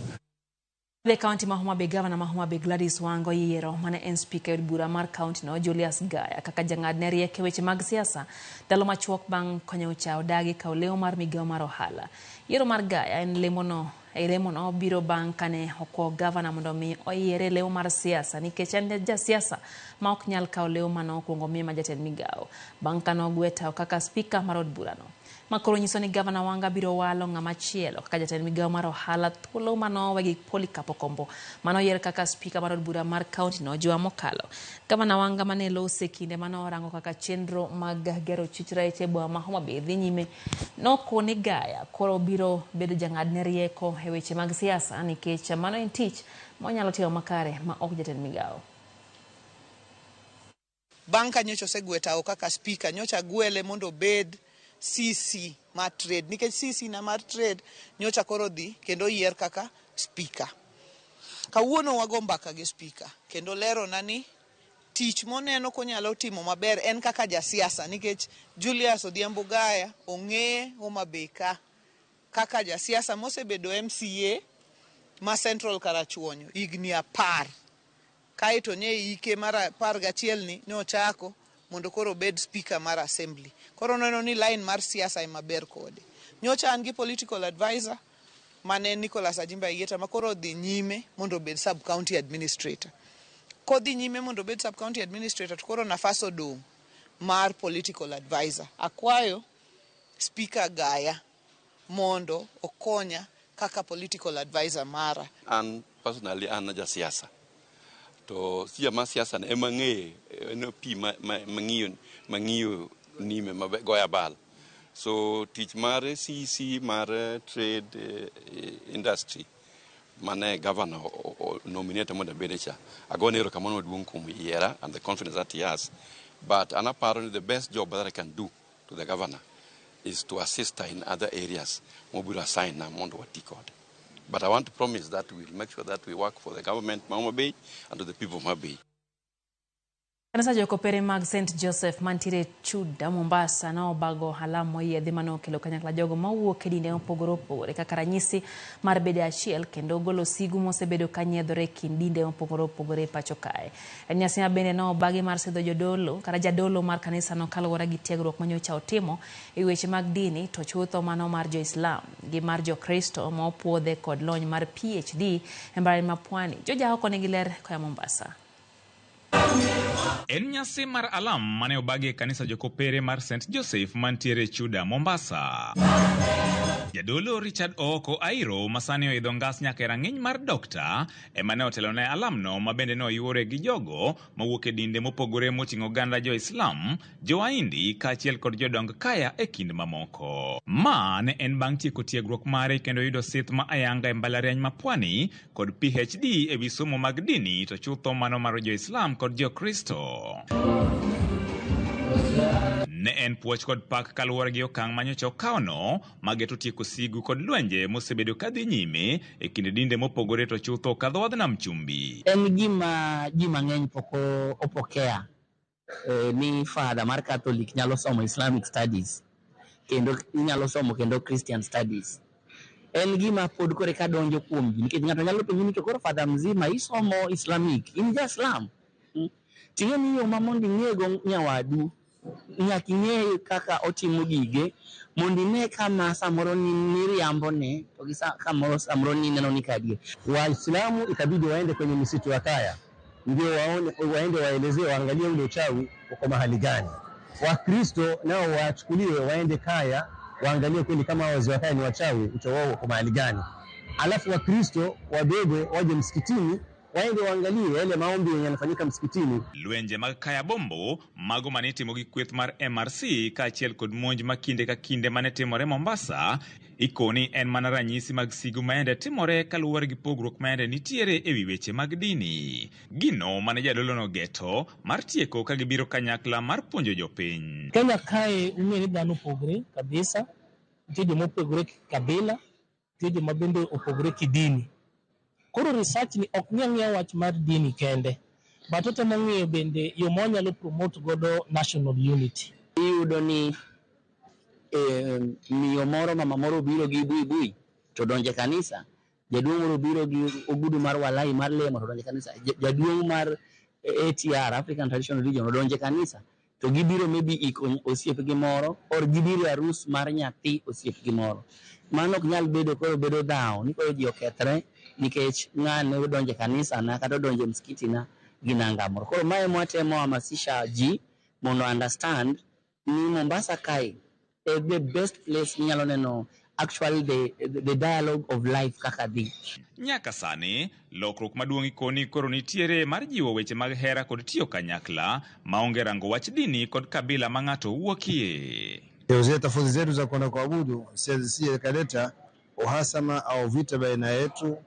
The county ma Homa Bay Governor ma Homa Bay Gladys Wanga oyiero mane en speaker e od bura mar county no Julius Gaya kaka jang'adne riek e weche mag siasa ndalo machuok bang' konyocha odagi kawo lemo mar migawo mar ohala. Yiero mar Gaya en lemono e lemono biro bang' kane okwo gavana mondo mi oyiere lemo mar siasa nikech en jasiasa ma ok nyal kawo lemo mane okwongo miye ma jatend migawo bang' kane ogwe tawo kaka spika mar od burano. Makoro nyiso ni Gavana Wanga biro walo ng'ama chielo kaka jatend migawo mar ohala thuolo manowe gi Polycarp Okombo manoyier kaka spika mar od bura mar county no juma mokalo. Gavana Wanga mane lose kinde mane orango kaka chenro mag gero chich rech e boma ma Homa Bay dhi nyime nokone Gaya koro biro bedo jang'adne rieko e weche mag siasa nikech mano en tich monyalo timo makare ma ok jatend migawo. Bang' ka nyocha osegwe tawo kaka spika, nyocha gwele mondo obed CC mar trade, nikech CC na mar trade nyocha koro dhi kendo yier kaka speaker. Kawuono wago mbaka gi speaker kendo lerona ni tich moneno konyalo timo maber en kaka jasiasa, nikech Julius Odhiambo Gaya ong'eye Homa Bay ka kaka jasiasa mosebedo MCA ma Central Karachuonyo higni 10. Kaeto ne ike mar 11 ni ne ochako mondo koro obed speaker mar assembly. Koro neno ni line mar siasa ema ber kode. Nyocha an gi political advisor mane Nicholas Ajimba Yieta ma koro dhi nyime mondo obed sub county administrator. Kodhi nyime mondo obed sub county administrator to koro nafas odong' mar political advisor. Akwayo speaker Gaya mondo okonya kaka political advisor mara. An personally an jasiasa. To siya ma siasa ne ema ng'eye, en pi mang'iyo nime ma goya bal. So tich mar CC mar trade industry mane governor nominate mondo abede cha. Agone erokamano maduong' kuom yiera and the confidence that he has. But an apparently the best job that I can do to the governor is to assist her in other areas mobiro assign na mondo wati kode. But I want to promise that we'll make sure that we work for the government of Homa Bay and to the people of Homa Bay. Kanisa jokopere mag St Joseph mantiere Chuda, Mombasa nobago alam moyiedhi manokelo kanyakla jogo mawuok e dinde mopogore opogore kaka ranyisi mar bedo achiel kendo golo sigu mosebedo ka nyiedhore e kind dinde mopogore opogore e pacho kae. En nyasi ma bende nobagi mar sidho jodolo kata jadolo mar kanisano kaluwore gi tiegruok manyocha otimo e weche mag dini to chutho mano mar jo-Islam gi mar jo-Kristo ma opuodhe kod lony mar PhD e mbalariany ma Pwani. George Aoko nigi ler koa Mombasa. En nyasi mar alam mane obagi e kanisa jokopere mar St Joseph mantiere Chuda, Mombasa. Jadolo Richard Ooko Airo masani oidho ngas nyaka e rang'iny mar dokta ema ne otelo ne alamno ma bende ne oyuore gi jogo mawuok e dinde mopogore moting'o oganda jo-Islam, jo-Waindi kaachiel kod jodong kaya e kind mamoko. Ma ne en bang' tieko tiegruok mare kendo yudo sith ma ayanga e mbalariany ma Pwani kod PhD e wi somo mag dini to chutho mano mar jo-Islam kod jo-Kristo. Ne en puoch kod pak kaluwore gi okang' manyocha okawono mageto tieko sigu kod lwenje mosebedo kadhi nyime e kind dinde mopogore to chutho kadho wadh nam chumbi. En gima ji mang'eny pok opokea ni father mar Catholic nyalo somo Islamic studies kendo inyalo somo kendo Christian studies. En gima pod kore ka donjo kuom ji nikech ng'ato nyalo penji ni to koro father mzima isomo Islamic, in ja Islam? Ting'e ni yo ma mondo ing'ego nyawadu nyaka ing'e kaka otimo gige mondo ine kama samoro ni miriambone to gi kamoro samoro ni neno ni kadier. Waislamu itabidi waende kwenye misitu ya Kaya ndio waone, waende waelezee, waangalie ule uchawi uko mahali gani. Wakristo nao wachukuliwe waende Kaya waangalie kweli kama wazee wa Kaya ni wachawi, uchawi wao uko mahali gani. Alafu Wakristo wabebwe waje msikitini waende waangalie yale maombi yenye yanafanyika msikitini. Lwenje mag Kaya Bombo mago mane itimo gi kweth mar MRC kaachiel kod monj ma kinde ka kinde mane timore Mombasa ikoni en mana ranyisi mag sigu maende timore kaluwore gi pogruok maende nitiere ewi weche mag dini. Gino mane jadolo nogeto mar tieko ka gibiro kanyakla mar puonjo jopiny. Kenya kae ung'e ni dhano opogore kabisa, nitie joma opogore kabila, nitie joma bende opogore kidini. Koro research ni ok ng'i ang'iya wach mar dini kende, but otemo ng'iyo bende yo ma wanyalo promote godo national unity. Iyudo ni miyo moro, mama moro obiro gi buibui to donje kanisa, jaduong' moro obiro gi ogudu mar walai mar lemo to donje kanisa, jaduong' mar ATR, African Traditional Religion, odonje kanisa to gibiro maybe iko osiepgi moro or gibiro e arus mar nyathi osiepgi moro. Mano ok nyal bedo koro bedo dhawo ni koro ji okethre nikech ng'ane odonje kanisa na kata odonje msikiti na gi nanga moro. Koro mae mwatemo hamasisha ji mondo understand ni Mombasa kae e the best place minyalo neno actually the dialogue of life kaka dhi. Nyaka sani, lokruok maduong' ikoni koro nitiere mar jiwo weche mag hera kod tiyo kanyakla maonge rango wach dini kod kabila ma ng'ato wuokie. Zile tofauti zetu za kwenda kuabudu zisije kaleta uhasama au vita baina yetu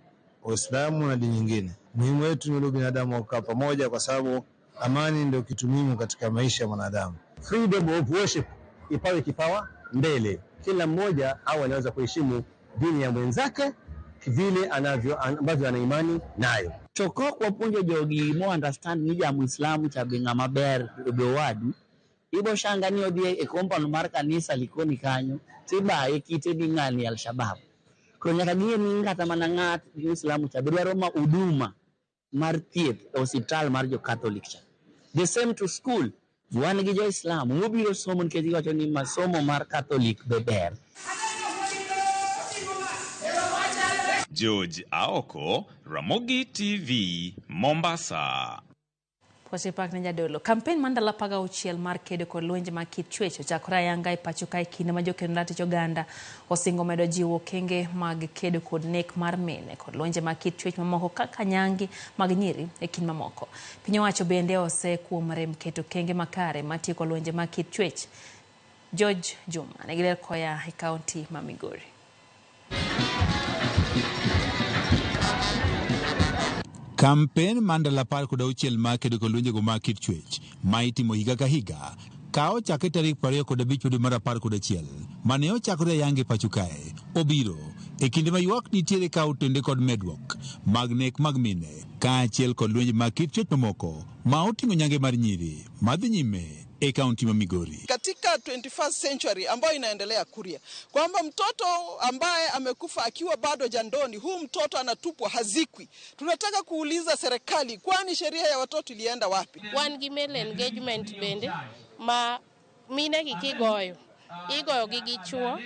Waislamu na dini nyingine. Muhimu wetu ni ule binadamu wa kukaa pamoja, kwa sababu amani ndio kitu muhimu katika maisha ya mwanadamu. Freedom of worship ipawe kipawa mbele, kila mmoja au anaweza kuheshimu dini ya mwenzake vile anavyo ambavyo ana imani nayo. To kok wapuonjo jogi mo understand ni ja Muislamu cha be ng'ama ber be owadu, ibo shanga ni odhi e compound mar kanisa Likoni kanyo tibaye kite ni ng'ani Al-Shabaab. Koro nyaka ging'e ni kata mana ng'at Muislamu cha be dwaro ma huduma mar thieth e osiptal mar jo Catholic cha. The same to school, wan gi jo Islam mobiro somo nikech giwacho ni masomo mar Catholic be ber. George Aoko, Ramogi TV, Mombasa. Puoche pak ne jadolo. Kampen mar ndalo 16 mar kedo kod lwenje mag kit chwech ochakore ayanga e pacho ka e kinde ma jokendo ratich oganda osingo medo jiwo okenge mag kedo kod nek mar mine kod lwenje mag kit chwech mamoko kaka nyangi mag nyiri e kind mamoko. Piny owacho bende ose kuom rem keto okenge makare matieko lwenje mag kit chwech. George Juma nigi ler koya e kaunti ma Migori. Kampen mar ndalo 16 mar kedo kod lwenjego mag kit chwech ma itimo higa ka higa ka ochakre tarik 25 dwe mar 11 mane ochakore ayanga e pacho kae obiro e kinde ma ywak nitiere ka otende kod medruok mag nek mag mine kaachiel kod lwenje mag kit chwech mamoko ma oting'o nyange mar nyiri madhi nyime e kaunti ma Migori. Katika 21st century ambayo inaendelea Kuria, kwamba mtoto ambaye amekufa akiwa bado jandoni, huu mtoto anatupwa, hazikwi. Tunataka kuuliza serikali, kwani sheria ya watoto ilienda wapi? Wan gi male engagement bende ma mine gi kigoyo igoyo gi gi chuo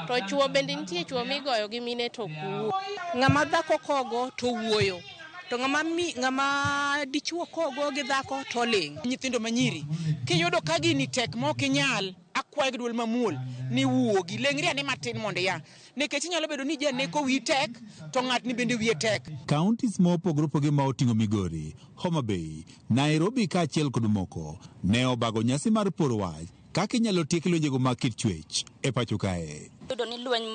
to chuo bende nitie chuo migoyo gi mine to kuo. Ng'ama dhako kogo to wuoyo to ng'ama dichuo kogo gi dhako to ling'. Nyithindo manyiri kiyudo ka gini tek ma ok inyal, akwayo gi duol mamuol ni wuogi, leng'ri ane matin mondo iya, nikech inyalo bedo ni janeko wiyi tek to ng'atni bende wiye tek. Counties ma opogore opogore ma oting'o Migori, Homa Bay, Nairobi kaachiel kod moko ne obago nyasi mar poro wach kaka inyalo tiek lwenjego mag kit chwech e pacho kae. Yudo ni lweny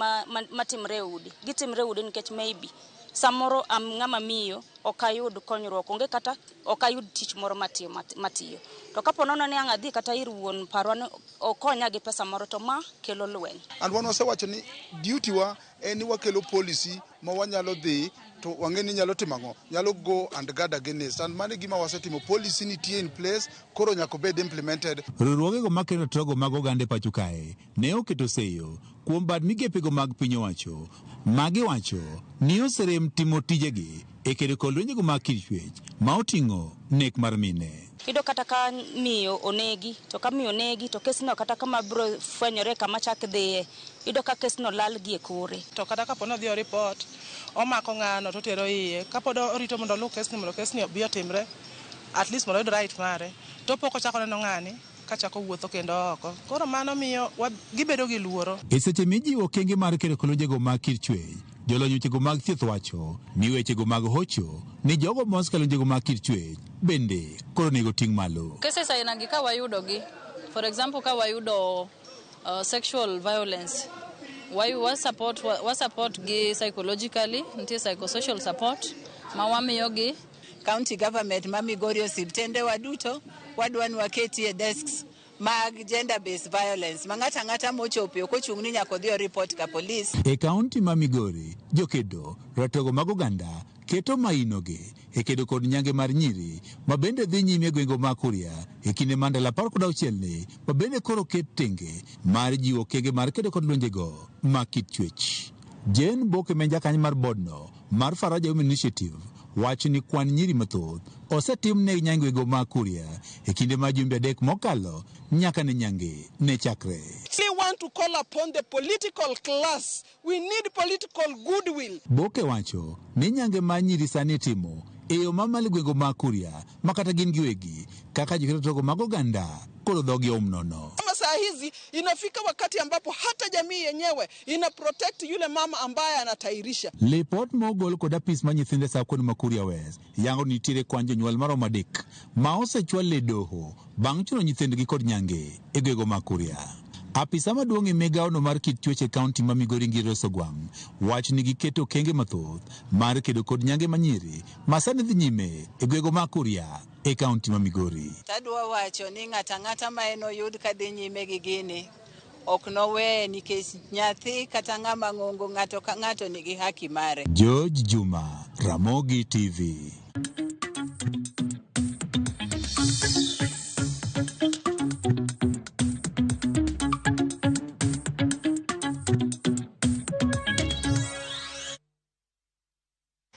matimre e udi, gitimre e udi nikech maybe samoro am ng'ama miyo ok ayud konyruok, onge kata ok ayud tich moro matiyo. To kapo nono ni ang' adhi kata ir wuon parwa ni okonya gi pesa moro to ma kelo lweny. And wan wasewacho ni duty wa en ni wakelo policy ma wanyalo dhi to wang'e ni nyalo timo ang'o, nyalo go and guard against. And mano e gima wasetimo, policy nitie in place, koro nyaka obed implemented. Riwruogego maketo togo mag oganda e pacho kae ne oketo seyo kuom bad migepego mag piny owacho magiwacho ni oserem timo tijegi e kedo kod lwenjego mag kit chwech ma oting'o nek mar mine. Iyudo kata ka miyo onegi, to ka miyo onegi to kesno kata kama biro fwenyore kama chak dhiye, iyudo ka kesno lal gi e kore. To kata kapo ni odhi o report, omako ng'ano to otero iye, kapod orito mondo oluw kesni mondo kesni obi otimre, at least mondo oyud right mare, to pok ochako neno ng'ani kachako wuotho kendo oko. Koro mano miyo gibedo gi luoro. E seche mijiwo okenge mar kedo kod lwenjego mag kit chwech, jolony wechego mag thieth wacho ni wechego mag hocho ni jogo mosekalo lwenjego mag kit chwech bende koro onego ting' malo. Cases aina gi ka wayudo gi, for example ka wayudo sexual violence, wa support gi psychologically, nitie psychosocial support ma wamiyo gi. County government ma Migori osiptende wa duto wadwa ni waketie desks mag gender based violence ma ng'ato ang'ata mochopo ok ochung' ni nyaka odhi o report ka polis. E kaunti ma Migori, jokedo ratego mag oganda keto mainogi e kedo kod nyange mar nyiri ma bende dhi nyime e gwenge mag Kuria e kinde mar ndalo 16 ni ma bende koro ket tenge mar jiwo okenge mar kedo kod lwenjego mag kit chwech. Jane Boke ma en jakanyo mar bodno mar Faraja Women Initiative wacho ni kwan nyiri mathoth osetim ne nyangego mag Kuria e kinde mar jumbe 3 mokalo nyaka ne nyange ne chakre. We want to call upon the political class. We need political goodwill. Boke wacho ni nyange mar nyiri sani itimo e yo mamalo e gwenge mag Kuria ma kata gin giwegi kaka joketo togo mag oganda koro dhogi oum nono. Kama saa hizi inafika wakati ambapo hata jamii yenyewe ina protect yule mama ambaye anatairisha. Lipot mogol kod apis mar nyithindo e sab ma Kuria West yango ni nitiere kwan jonyuol maromo 3 ma osechwal e doho bang' chuno nyithindgi kod nyange e gwenge mag Kuria. Apisa maduong' e migawono mar kit chwech e kaunti ma Migori Ngire Osogwang' wacho ni giketo okenge mathoth mar kedo kod nyange manyiri ma sani dhi nyime e gwenge mag Kuria e kaunti ma Migori. Tadwa wacho ni ng'ato ang'ata ma en oyud kadhi nyime gi gini ok noweye nikech nyathi kata ng'ama ng'ongo ng'ato ka ng'ato nigi haki mare. George Juma, Ramogi TV.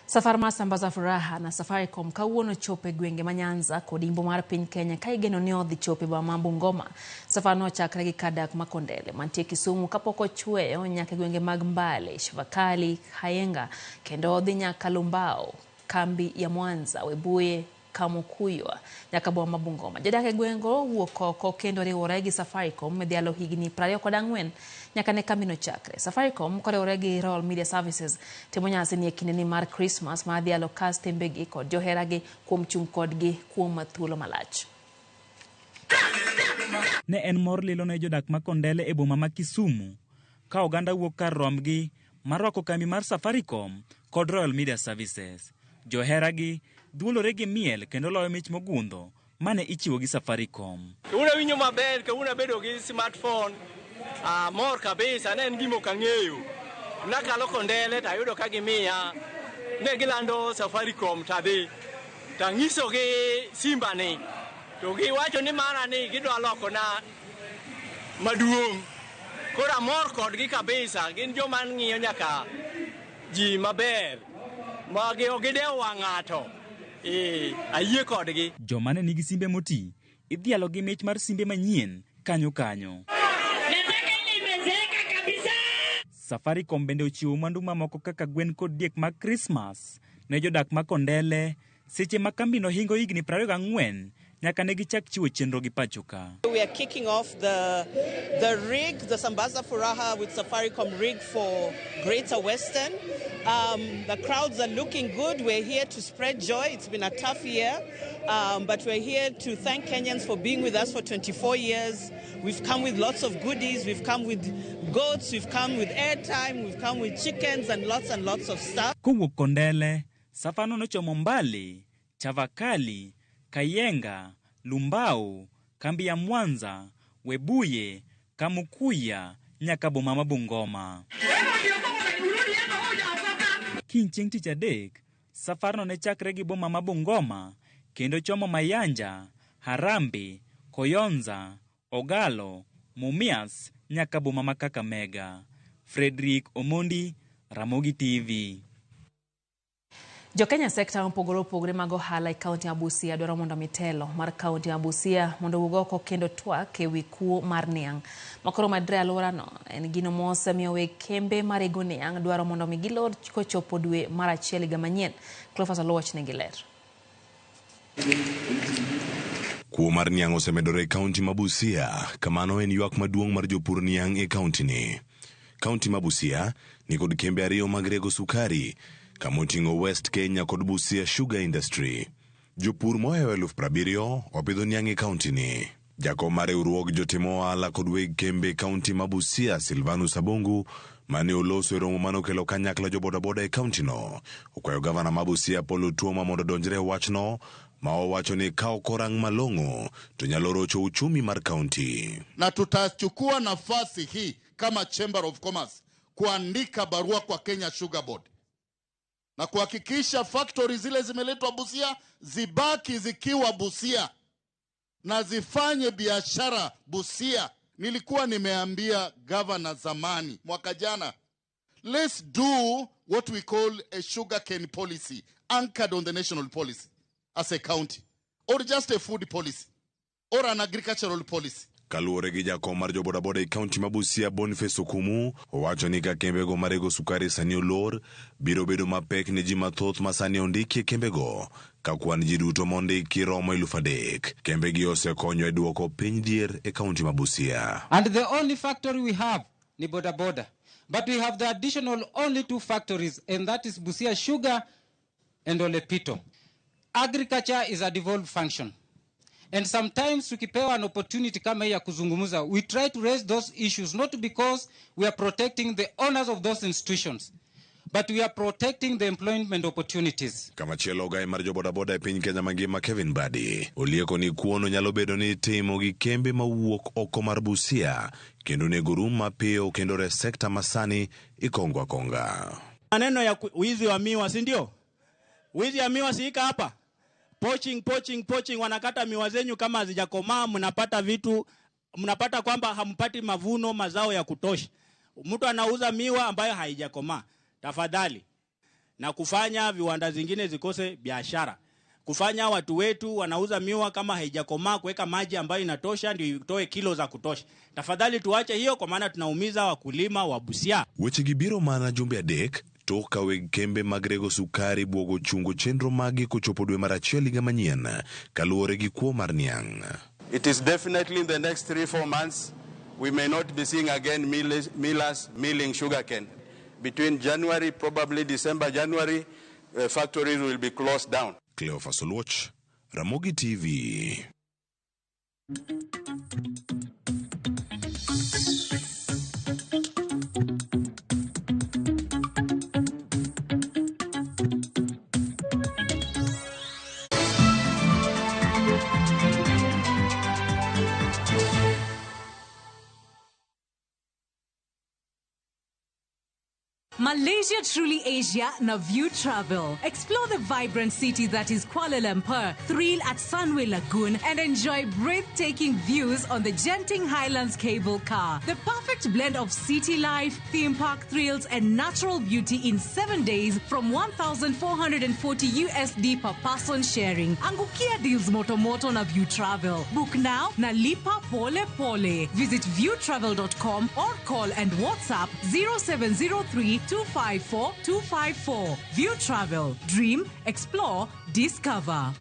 Safar mar sambaza furaha na Safaricom kawuono chopo e gwenge ma Nyanza kod imbo mar piny Kenya ka igeno ni odhi chopo e boma ma Bungoma. Safar no ochakre gi kar dak ma Kondele mantie Kisumu kapok ochweyo nyaka e gwenge mag Mbale, Chavakali, Hayenga kendo odhi nyaka Lumbao, kambi ya Mwanza, Webuye, Kamukuywa nyaka boma ma Bungoma. Jodak e gwengego wuok oko kendo riwore gi Safaricom e dhialo higni 24 nyaka ne kambino chakre. Safaricom koriwore gi Royal Media Services timo nyasi ni e kindeni mar Christmas mar dhialo kastembegi kod joheragi kuom chung' kodgi kuom thuolo malach. Ne en mor lilo ne jodak ma Kondele e boma ma Kisumu ka oganda wuok kar rombgi mar rwako kambi mar Safaricom kod Royal Media Services. Joheragi dhuolore gi miel kendo loyo mich mogundho mane ichiwo gi Safaricom. Kawuono awinjo maber, kawuono abedo gi smartphone, amor kabisa, ne en gima ok ang'eyo. Nakalo Kondele to ayudo ka gimiya, ne gilando Safaricom to adhi. Tanyisogi simba ni to giwacho ni mara ni gidwa lokona maduong'. Koro amor kodgi kabisa, gin joma ng'iyo nyaka ji maber ma ok gidewo wang' ng'ato. Ayie kodgi. Joma ne nigi simbe moti idhialo gi mich mar simbe manyien kanyo kanyo. Safaricom bende ochiwo mwandu mamoko kaka gwen kod diek mag Krismas ne jodak ma Kondele seche ma kambino hingo higni 24 nyaka ne gichak chiwo chenro gi pacho ka. We are kicking off the rig, the Sambaza Furaha with Safaricom rig for Greater Western. The crowds are looking good. We're here to spread joy. It's been a tough year, but we're here to thank Kenyans for being with us for 24 years. We've come with lots of goodies. We've come with goats. We've come with airtime. We've come with chickens and lots of stuff. Kowuok Kondele, safano nochomo Mbale, Chavakali, Kayenga, Lumbao, kambi ya Mwanza, Webuye, Kamukuya, nyaka boma ma Bungoma. Kiny chieng' tich adek, safarno ne chakre gi boma ma Bungoma kendo chomo Mayanja, Harambe, Koyonza, Ogalo, Mumias nyaka boma ma Kakamega. Frederick Omondi, Ramogi TV. Jokenya sekta mopogore opogore mag ohala e kaunti ma Busia dwaro mondo mitelo mar kaunti ma Busia mondo owuog oko kendo twak ewi kuo mar niang' makoro medre e alworano. En gino mosemiyo weg kembe marego niang' dwaro mondo mi gilor kochopo dwe mar achiel higa manyien. Cleophas Oluoch nigi ler. Kuo mar niang' osemedore e kaunti ma Busia, kamano en ywak maduong' mar jopur niang' e kaunti ni. Kaunti ma Busia nikod kembe ariyo mag rego sukari, kamoting'o West Kenya kod Busia Sugar Industry. Jopur mohewo 70,000 opidho niang' e kaunti ni. Jakom mar riwruog jotim ohala kod weg kembe e kaunti ma Busia, Silvanus Abungu, mane oloso e romo manokelo kanyakla jobodaboda e kaunti no, okwayo gavana ma Busia Paul Otuoma mondo odonjre e wachno, ma owacho ni ka ok orang malong'o to nyalo rocho uchumi mar kaunti. Na tutachukua nafasi hii kama Chamber of Commerce kuandika barua kwa Kenya Sugar Board na kuhakikisha factory zile zimeletwa Busia zibaki zikiwa Busia na zifanye biashara Busia. Nilikuwa nimeambia governor zamani mwaka jana, let's do what we call a sugarcane policy anchored on the national policy as a county, or just a food policy or an agricultural policy. Kaluwore gi jakom mar jobodaboda e kaunti ma Busia Boniface Okumu, owacho ni ka kembego marego sukari sani olor, biro bedo mapek ne ji mathoth ma sani ondiki e kembego, ka kwan ji duto mondiki romo 3,000. Kembegi osekonyo e duoko piny dhier e kaunti ma Busia. And the only factory we have ni boda boda. But we have the additional only 2 factories, and that is Busia Sugar and Olepito. Agriculture is a devolved function. And sometimes tukipewa an opportunity kama hii ya kuzungumza, we try to raise those issues not because we are protecting the owners of those institutions, but we are protecting the employment opportunities. Kamachielo ogai mar jobodaboda e piny Kenya mangima Kevin Badi olieko ni kuono nyalo bedo ni itimo gi kembe mawuok oko mar Busia kendo onego rum mapiyo kendo res sekta masani ikongo akonga. Maneno ya wizi wa miwa, si ndio? Wizi ya miwa si ika hapa? Poaching, poaching, poaching, wanakata miwa zenyu kama hazijakomaa, mnapata vitu, mnapata kwamba hampati mavuno mazao ya kutosha. Mtu anauza miwa ambayo haijakomaa. Tafadhali. Na kufanya viwanda zingine zikose biashara. Kufanya watu wetu wanauza miwa kama haijakomaa, kuweka maji ambayo inatosha ndio itoe kilo za kutosha. Tafadhali tuache hiyo kwa maana tunaumiza wakulima wa Busia. Weche gi biro mana jumbe adek tok ka weg kembe mag rego sukari buogo chungo chenro magi kochopo dwe mar achiel higa manyien kaluwore gi kuo mar niang'. It is definitely in the next 3-4 months we may not be seeing again millers milling sugarcane. Between January, probably December, January, factories will be closed down. Cleophas Oluoch, Ramogi TV. Malaysia Truly Asia na View Travel. Explore the vibrant city that is Kuala Lumpur, thrill at Sunway Lagoon, and enjoy breathtaking views on the Genting Highlands cable car. The perfect blend of city life, theme park thrills, and natural beauty in 7 days from 1,440 USD per person sharing. Angukia deals moto moto na View Travel. Book now na lipa pole pole. Visit viewtravel.com or call and WhatsApp 0703 254 254. View Travel. Dream, explore, discover.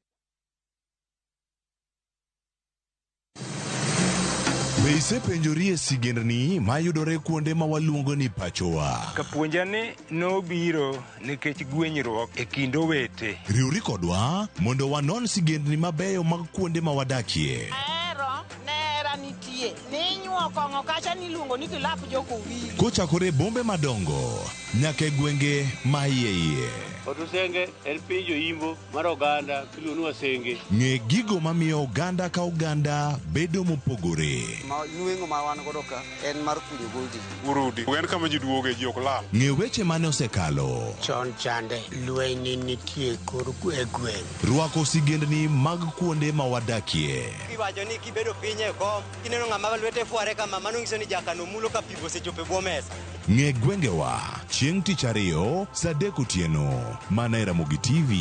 Be isepenjori e sigendni mayudore kuonde ma waluongo ni pachowa? Kapuonja ni nobiro nikech gwenyruok e kind owete. Riwri kodwa mondo wanon sigendni mabeyo mag kuonde ma wadakie. Ahero nera nitie ninyuo kong'o kacha niluongo ni kilap jokowili. Kochakore e bombe madongo nyaka e gwenge ma iye iye. Otusenge en piny joimbo mar oganda miluongo ni Wasenge. Ng'e gigo mamiyo oganda ka oganda bedo mopogore. Ma nweng'o ma wan godo ka en mar kunyo goldi. Urudi. En kama ji duoge ji ok lal. Ng'e weche mane osekalo. Chon chande lweny nitie kor e gweng'. Rwako sigendni mag kuonde ma wadakie. Iwacho ni kibedo piny e kom, kineno ng'ama lwete fware kama, mano nyiso ni jakano mulo ka pi osechopo e bwo mesa. Ng'e gwengewa chieng' tich ariyo saa 3 otieno mana e Ramogi TV.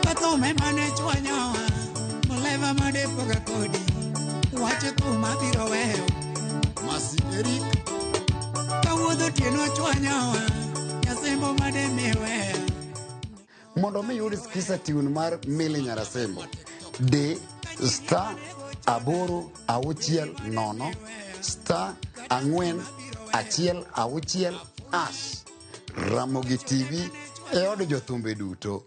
Kathume mane chwanyowa, muleva madepoga kodi, wach thum abiro weyo. Masi Eric. Kawuodh otieno chwanyowa, nyasembo made miweya. Mondo mi yud skiza tune mar Milly Nyarasembo, di star 8 6 0 star 4 1 6 hash. Ramogi TV e od jothumbe duto.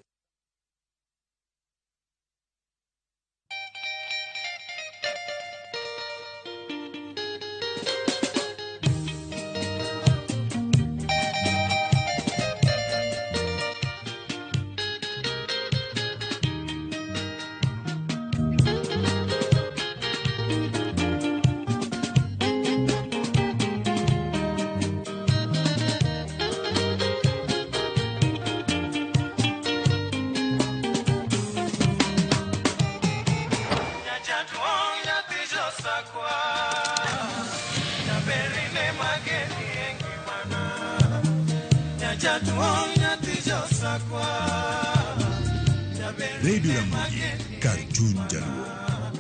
Radio Ramogi, kar chuny jaluo.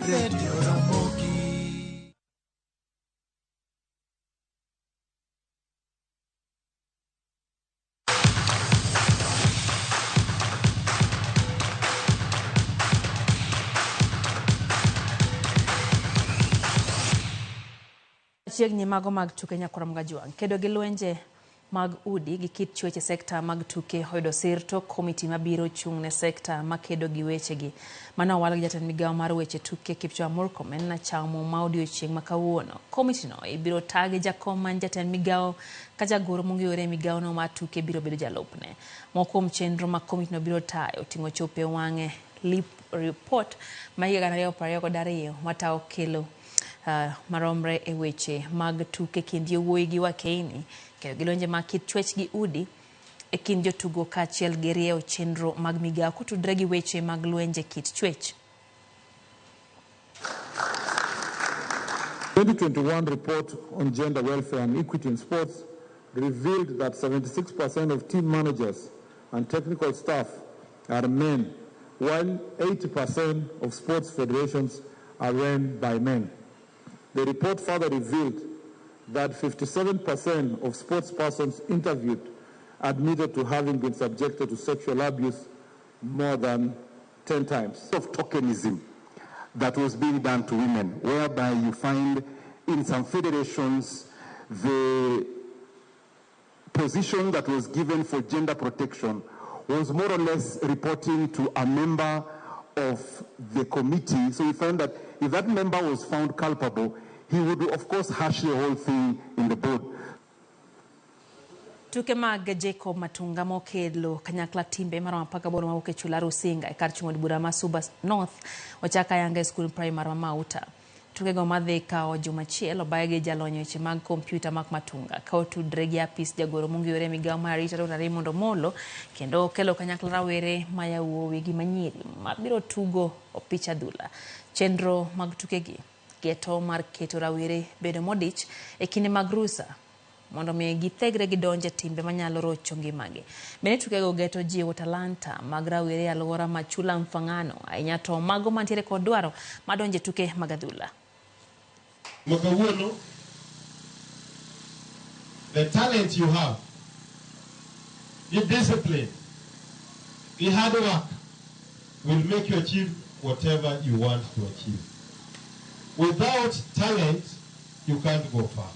Radio Ramogi. Chiegni mago mag tuke nyakwar Mgajwang' kedo gi lwenje mag udi gi kit chwech e sekta mag tuke oyudo sir tok komiti mabiro chung' ne sekta makedo gi wechegi. Mano owal gi jatend migawo mar weche tuke Kipchumba Murkomen chamo ma odiochieng' ma kawuono. Komitino ibiro tagi jakom man jatend migawo ka jagoro mong'ere e migawono mar tuke biro bedo jalupne. Moko kuom chenro ma komitino biro tayo oting'o chopo e wang'e report ma higa 2022 matawo kelo maromre e weche mag tuke kind yawuoyi gi wakeini, kedo gi lwenje mag kit chwech gi udi e kind jotugo kaachiel gi rieyo chenro mag migawo kotudore gi weche mag lwenje kit chwech. 2021 report on gender welfare and equity in sports revealed that 76% of team managers and technical staff are men, while 80% of sports federations are run by men. The report further revealed that 57% of sports persons interviewed admitted to having been subjected to sexual abuse more than 10 times. Of tokenism that was being done to women, whereby you find in some federations the position that was given for gender protection was more or less reporting to a member of the committee. So you find that if that member was found culpable, he would of course hash the whole thing in the board. Tuke mag Jacob Matunga mokelo kanyakla timbe maromo 18 mawuok e chula Rusinga e kar chung' od bura ma Suba North ochak ayanga e skul primary ma Mauta. Tukego madhi kawo juma achiel obaye gi jalony e weche mag kompyuta Mark Matunga ka otudre gi apis jagoro mongirore e migawo mar arita Dr. Raymond Omolo kendo kelo kanyakla rawere ma yawuowi gi manyiri mabiro tugo opich adhula. Chenro mag tukegi geto mar keto rawere bedo modich e kinde mag rusa mondo mi githegre gidonje timbe manyalo rocho ngimagi. Bende tukego geto jiwo talanta mag rawere e alwora ma Chula Mfangano, ahinya to mago mantiere kod dwaro madonje tuke mag adhula. Makawuono, the talent you have, the discipline, the hard work will make you achieve whatever you want to achieve. Without talent, you can't go far.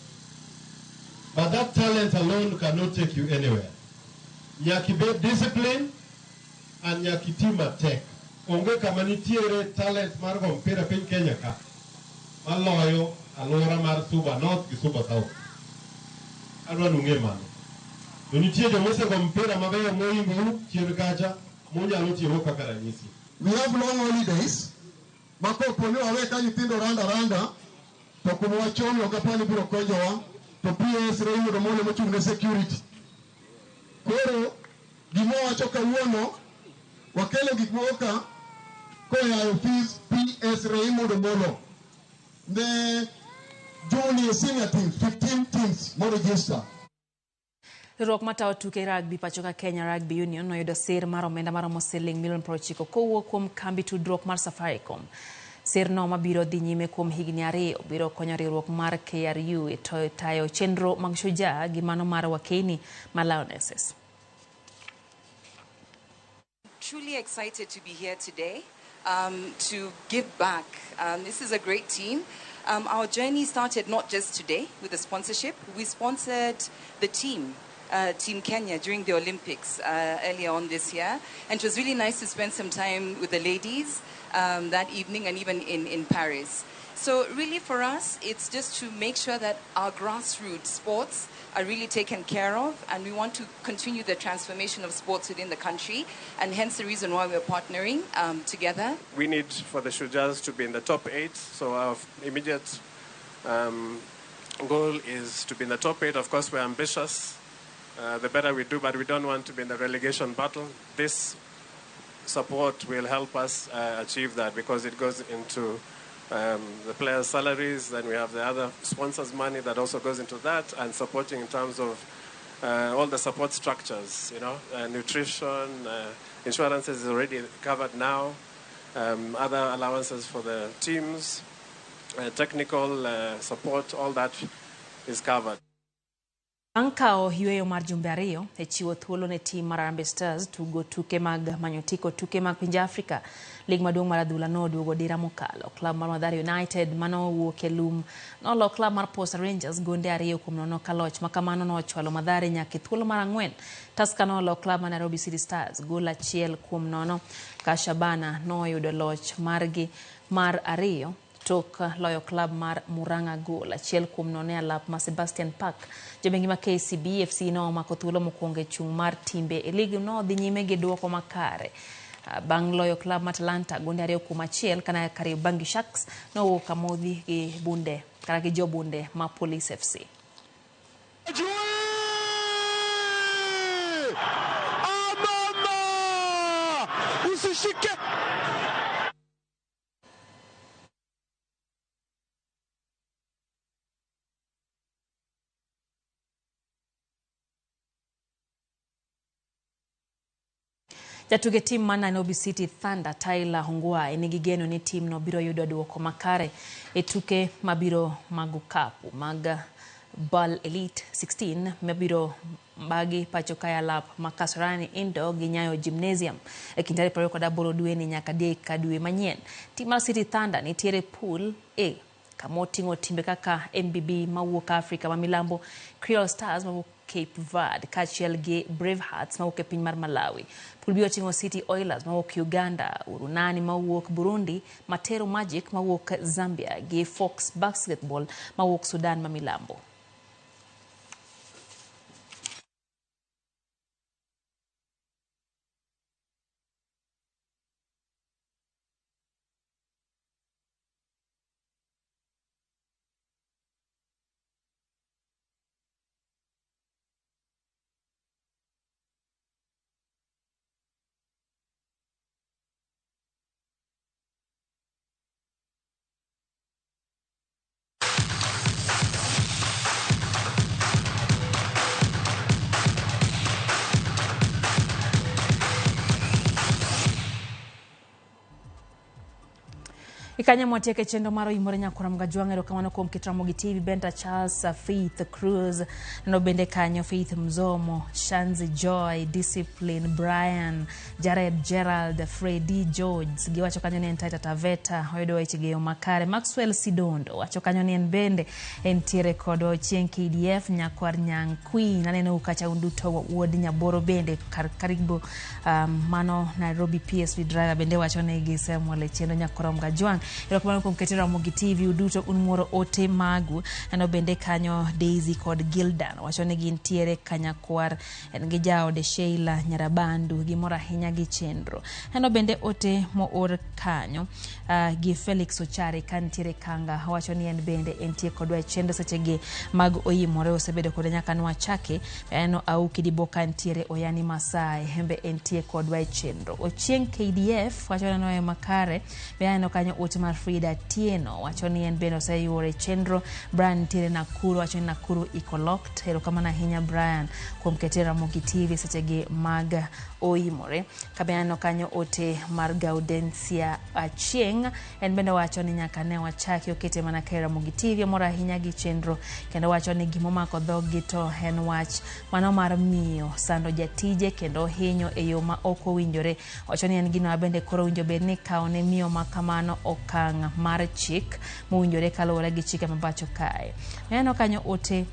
But that talent alone cannot take you anywhere. Nyaka ibed discipline and nyaka iti matek. Onge kama nitiere talent mar go mpira piny Kenya ka maloyo alwora mar Suba North gi Suba South. Adwa ni ung'e mano. To nitie joma osego mpira mabeyo moingou chien kacha munyalo tiyogo kaka ranyisi. We have long holidays. Ma kopo ni wawe ka nyithindo randa randa to kuma wachomi ok apani biro konyowa to PS Raymond Omolo mochung' ne security. Koro gima wacho kawuono wakelo gik moko ka koa e ofis PS Raymond Omolo ne junior senior teams 15 teams mo register. Riwruok matayo tuke rugby pacho ka Kenya Rugby Union noyudo sir mar omenda maromo siling milion 90 kowuok kuom kambi tudruok mar Safaricom. Sirno mabiro dhi nyime kuom higni 2 biro konyo riwruok mar KRU e tayo chenro mag Shujaa gi mano mar Wakeni ma Lionesses. Truly excited to be here today to give back. This is a great team. Our journey started not just today with the sponsorship. We sponsored the team, Team Kenya, during the Olympics earlier on this year. And it was really nice to spend some time with the ladies that evening and even in Paris. So really for us, it's just to make sure that our grassroots sports are really taken care of, and we want to continue the transformation of sports within the country, and hence the reason why we're partnering together. We need for the Shujaas to be in the top 8, so our immediate goal is to be in the top 8. Of course, we're ambitious. The better we do, but we don't want to be in the relegation battle. This support will help us achieve that because it goes into the players' salaries, then we have the other sponsors' money that also goes into that, and supporting in terms of all the support structures, you know, nutrition, insurances is already covered now, other allowances for the teams, technical support, all that is covered. Bang' kawo yueyo mar jumbe 2 e chiwo thuolo ne tim mar Harambee Stars tugo tuke mag manyo tiko tuke mag pinje Afrika. Lig maduong' mar adhula noduogo dira mokalo. Klab mar Mathare United manowuok e lum nolo klab mar Posta Rangers gonde 2-0 ka loch ma kamano nochwalo Mathare nyaka e thuolo mar 4. Tusker nolo klab mar Nairobi City Stars gol 1-0 ka Shabana noyudo loch margi mar 2 tok loyo klab mar Murang'a gol 1-0 e alap ma Sebastian Park. Jobengi ma KCB FC nomako thuolo mokwongo e chung' mar timbe e lig nodhi nyime gi duoko makare bang' loyo klab mar Atalanta gonde 2-1 kana Kariobangi Sharks nowuok kamodhi gi bunde kata gi jobunde ma Police FC. Amama! Usishike! Jatugo tim mar Nairobi City Thunder Tyler Ongwae nigi geno ni tim no biro yudo duoko makare e tuke mabiro mag okapu mag BAL Elite 16 mabiro bagi pacho ka e alap ma Kasarani Indoor gi Nyayo Gymnasium e kind tarik 28 dweni nyaka 3 dwe manyien. Tim mar City Thunder nitiere pool A kama oting'o timbe kaka MBB mawuok Afrika ma milambo, Creole Stars mawuok Cape Verde kaachiel gi Bravehearts mawuok e piny mar Malawi. Pool B oting'o City Oilers mawuok Uganda, Urunani mawuok Burundi, Matero Magic mawuok Zambia gi Fox Basketball mawuok Sudan ma milambo. Ikanyo mwatieke chenro mar Oimore Nyakwar Mgajwang'. Erokamano kuom keto Ramogi TV, Benta Charles, Faith Cruz, neno bende kanyo Faith Mzomo, Shanzi Joy, Discipline, Brian, Jared Gerald, Freddy George, giwacho kanyo ni en Taita Taveta, oyudo weche gi e yo makare. Maxwell Sidondo wacho kanyo ni en bende entiere kodwa. Ochieng KDF, Nyakwar Nyang' Queen, aneno kacha un duto wuod Nyaboro bende kar karibu mano Nairobi PSV driver bende wacho ni gisemwalo e chenro Nyakwar Mgajwang'. Erokamano kuom keto Ramogi TV uduto un muoro ote magu. Aneno bende kanyo Daisy kod Gildan wacho ni gintiere Kanyakwar, en gi jaode Sheila Nyarabandu, gimor ahinya gi chenro. Aneno bende ote moor kanyo gi Felix Ochare kantiere Kanga, wacho ni en bende entie kodwa e chenro sechegi mag Oimore, osebedo kode nyaka nwachake. Aneno Auki Dibo kantiere Oyani Masai embe entie kodwa e chenro. Ochieng KDF wacho ni noe makare. Be aneno kanyo ote mar Frida Tieno wacho ni en bende oseyuore e chenro. Brian nitiere Nakuru wacho ni Nakuru iko locked. Erokamano ahinya Brian kuom kete Ramogi TV sechegi mag Oimore. Kabe aneno kanyo ote mar Gaudensia Achieng', en bende wacho ni nyaka ne wachaki okete mana ka e Ramogi TV, omor ahinya gi chenro kendo wacho ni gimomako dhoggi to en wach mano mar miyo sando jatije kendo hinyo e yo ma ok owinjore. Wacho ni en gino ma bende koro owinjo bed ni kawo ne miyo ma kamano okang' mar chik mowinjore kaluwore gi chike ma pacho kae. Aneno kanyo ote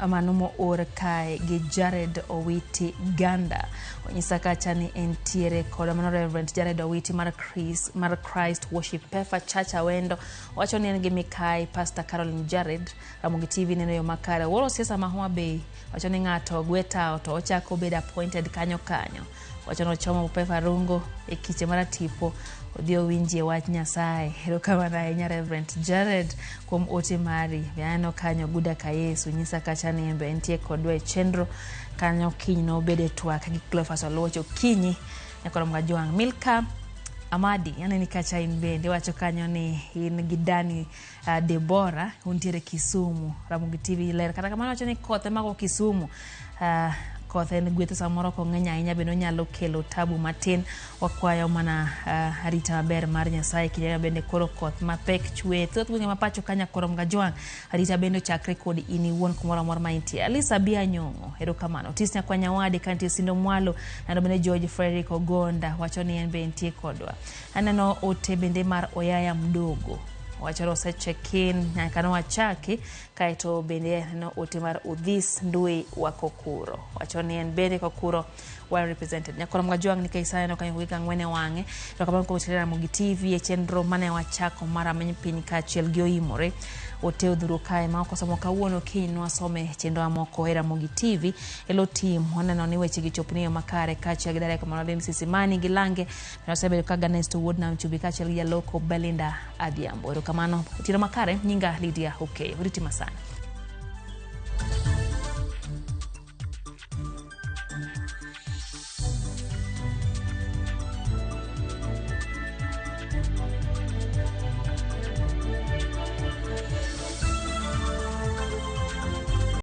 mano moor kae gi Jared Owiti Ganda, onyisa kacha ni entiere kod mano Reverend Jared Owiti mar Chris, mar Christ Worship Pefa Church Awendo, wacho ni en gi mikai Pastor Caroline Jared. Ramogi TV neno yo makare. Wuoro siasa ma Homa Bay wacho ni ng'ato gwe tawo to ochako bedo appointed kanyo kanyo. Wacho ni ochomo Pefa Rungo e kiche mar tipo odhi owinjie wach Nyasaye. Erokamano ahinya Reverend Jared kuom ote mari. Be aneno kanyo Guda ka Yesu nyisa kacha ni en be entie kodwa e chenro kanyo kiny nobed e twak gi Cleophas Oluoch okinyi Nyakwar Mgajwang'. Milka Amadi aneni kacha in bende wacho kanyo ni in gi Dani Debora untiere Kisumu. Ramogi TV ler kata kamano wacho ni koth ema go Kisumu. Koth en gweth samoro ok ong'eny ahinya bende onyalo kelo tabu matin. Wakwayo mana arita maber mar Nyasaye kinde ma bende koro koth mapek chwe thoth gwenge ma pacho ka Nyakwar Mgajwang'. Arita bende ochakre kod in iwuon kumoro amora ma intie. Alisa Bia Nyong'o erokamano. Otis Nyakwa Nyawade kantie Sindo Mwalo nano bende George Frederick Ogonda wacho ni en be entie kodwa. Aneno ote bende mar Oyaya Mdogo wacho ni ose check in nyaka nowachaki. Kaeto bende aneno ote mar Odhis Ndui wa Kokuro wacho ni en bende Kokuro well represented. Nyakwar Mgajwang' nikech sani aneno kanyo gik ang'wen e wang'e. Erokamano kuom tiyo Ramogi TV e chenro mane wachako mar Rameny Piny kaachiel gi Oimore. Ote odhuro kae ma ok osomo kawuono, kiny nwasome chenro mamoko e Ramogi TV. E lo team waneno ni weche gi chopni e yo makare kaachiel gi Darek Monodin Sisimani gi Lange bende osebedo ka Ganesto wuod Nam Chumbi kaachiel gi jaloko Belinda Adhiambo. Erokamano. Otieno makare, nyinga Lydia Okeyo. Oriti masani.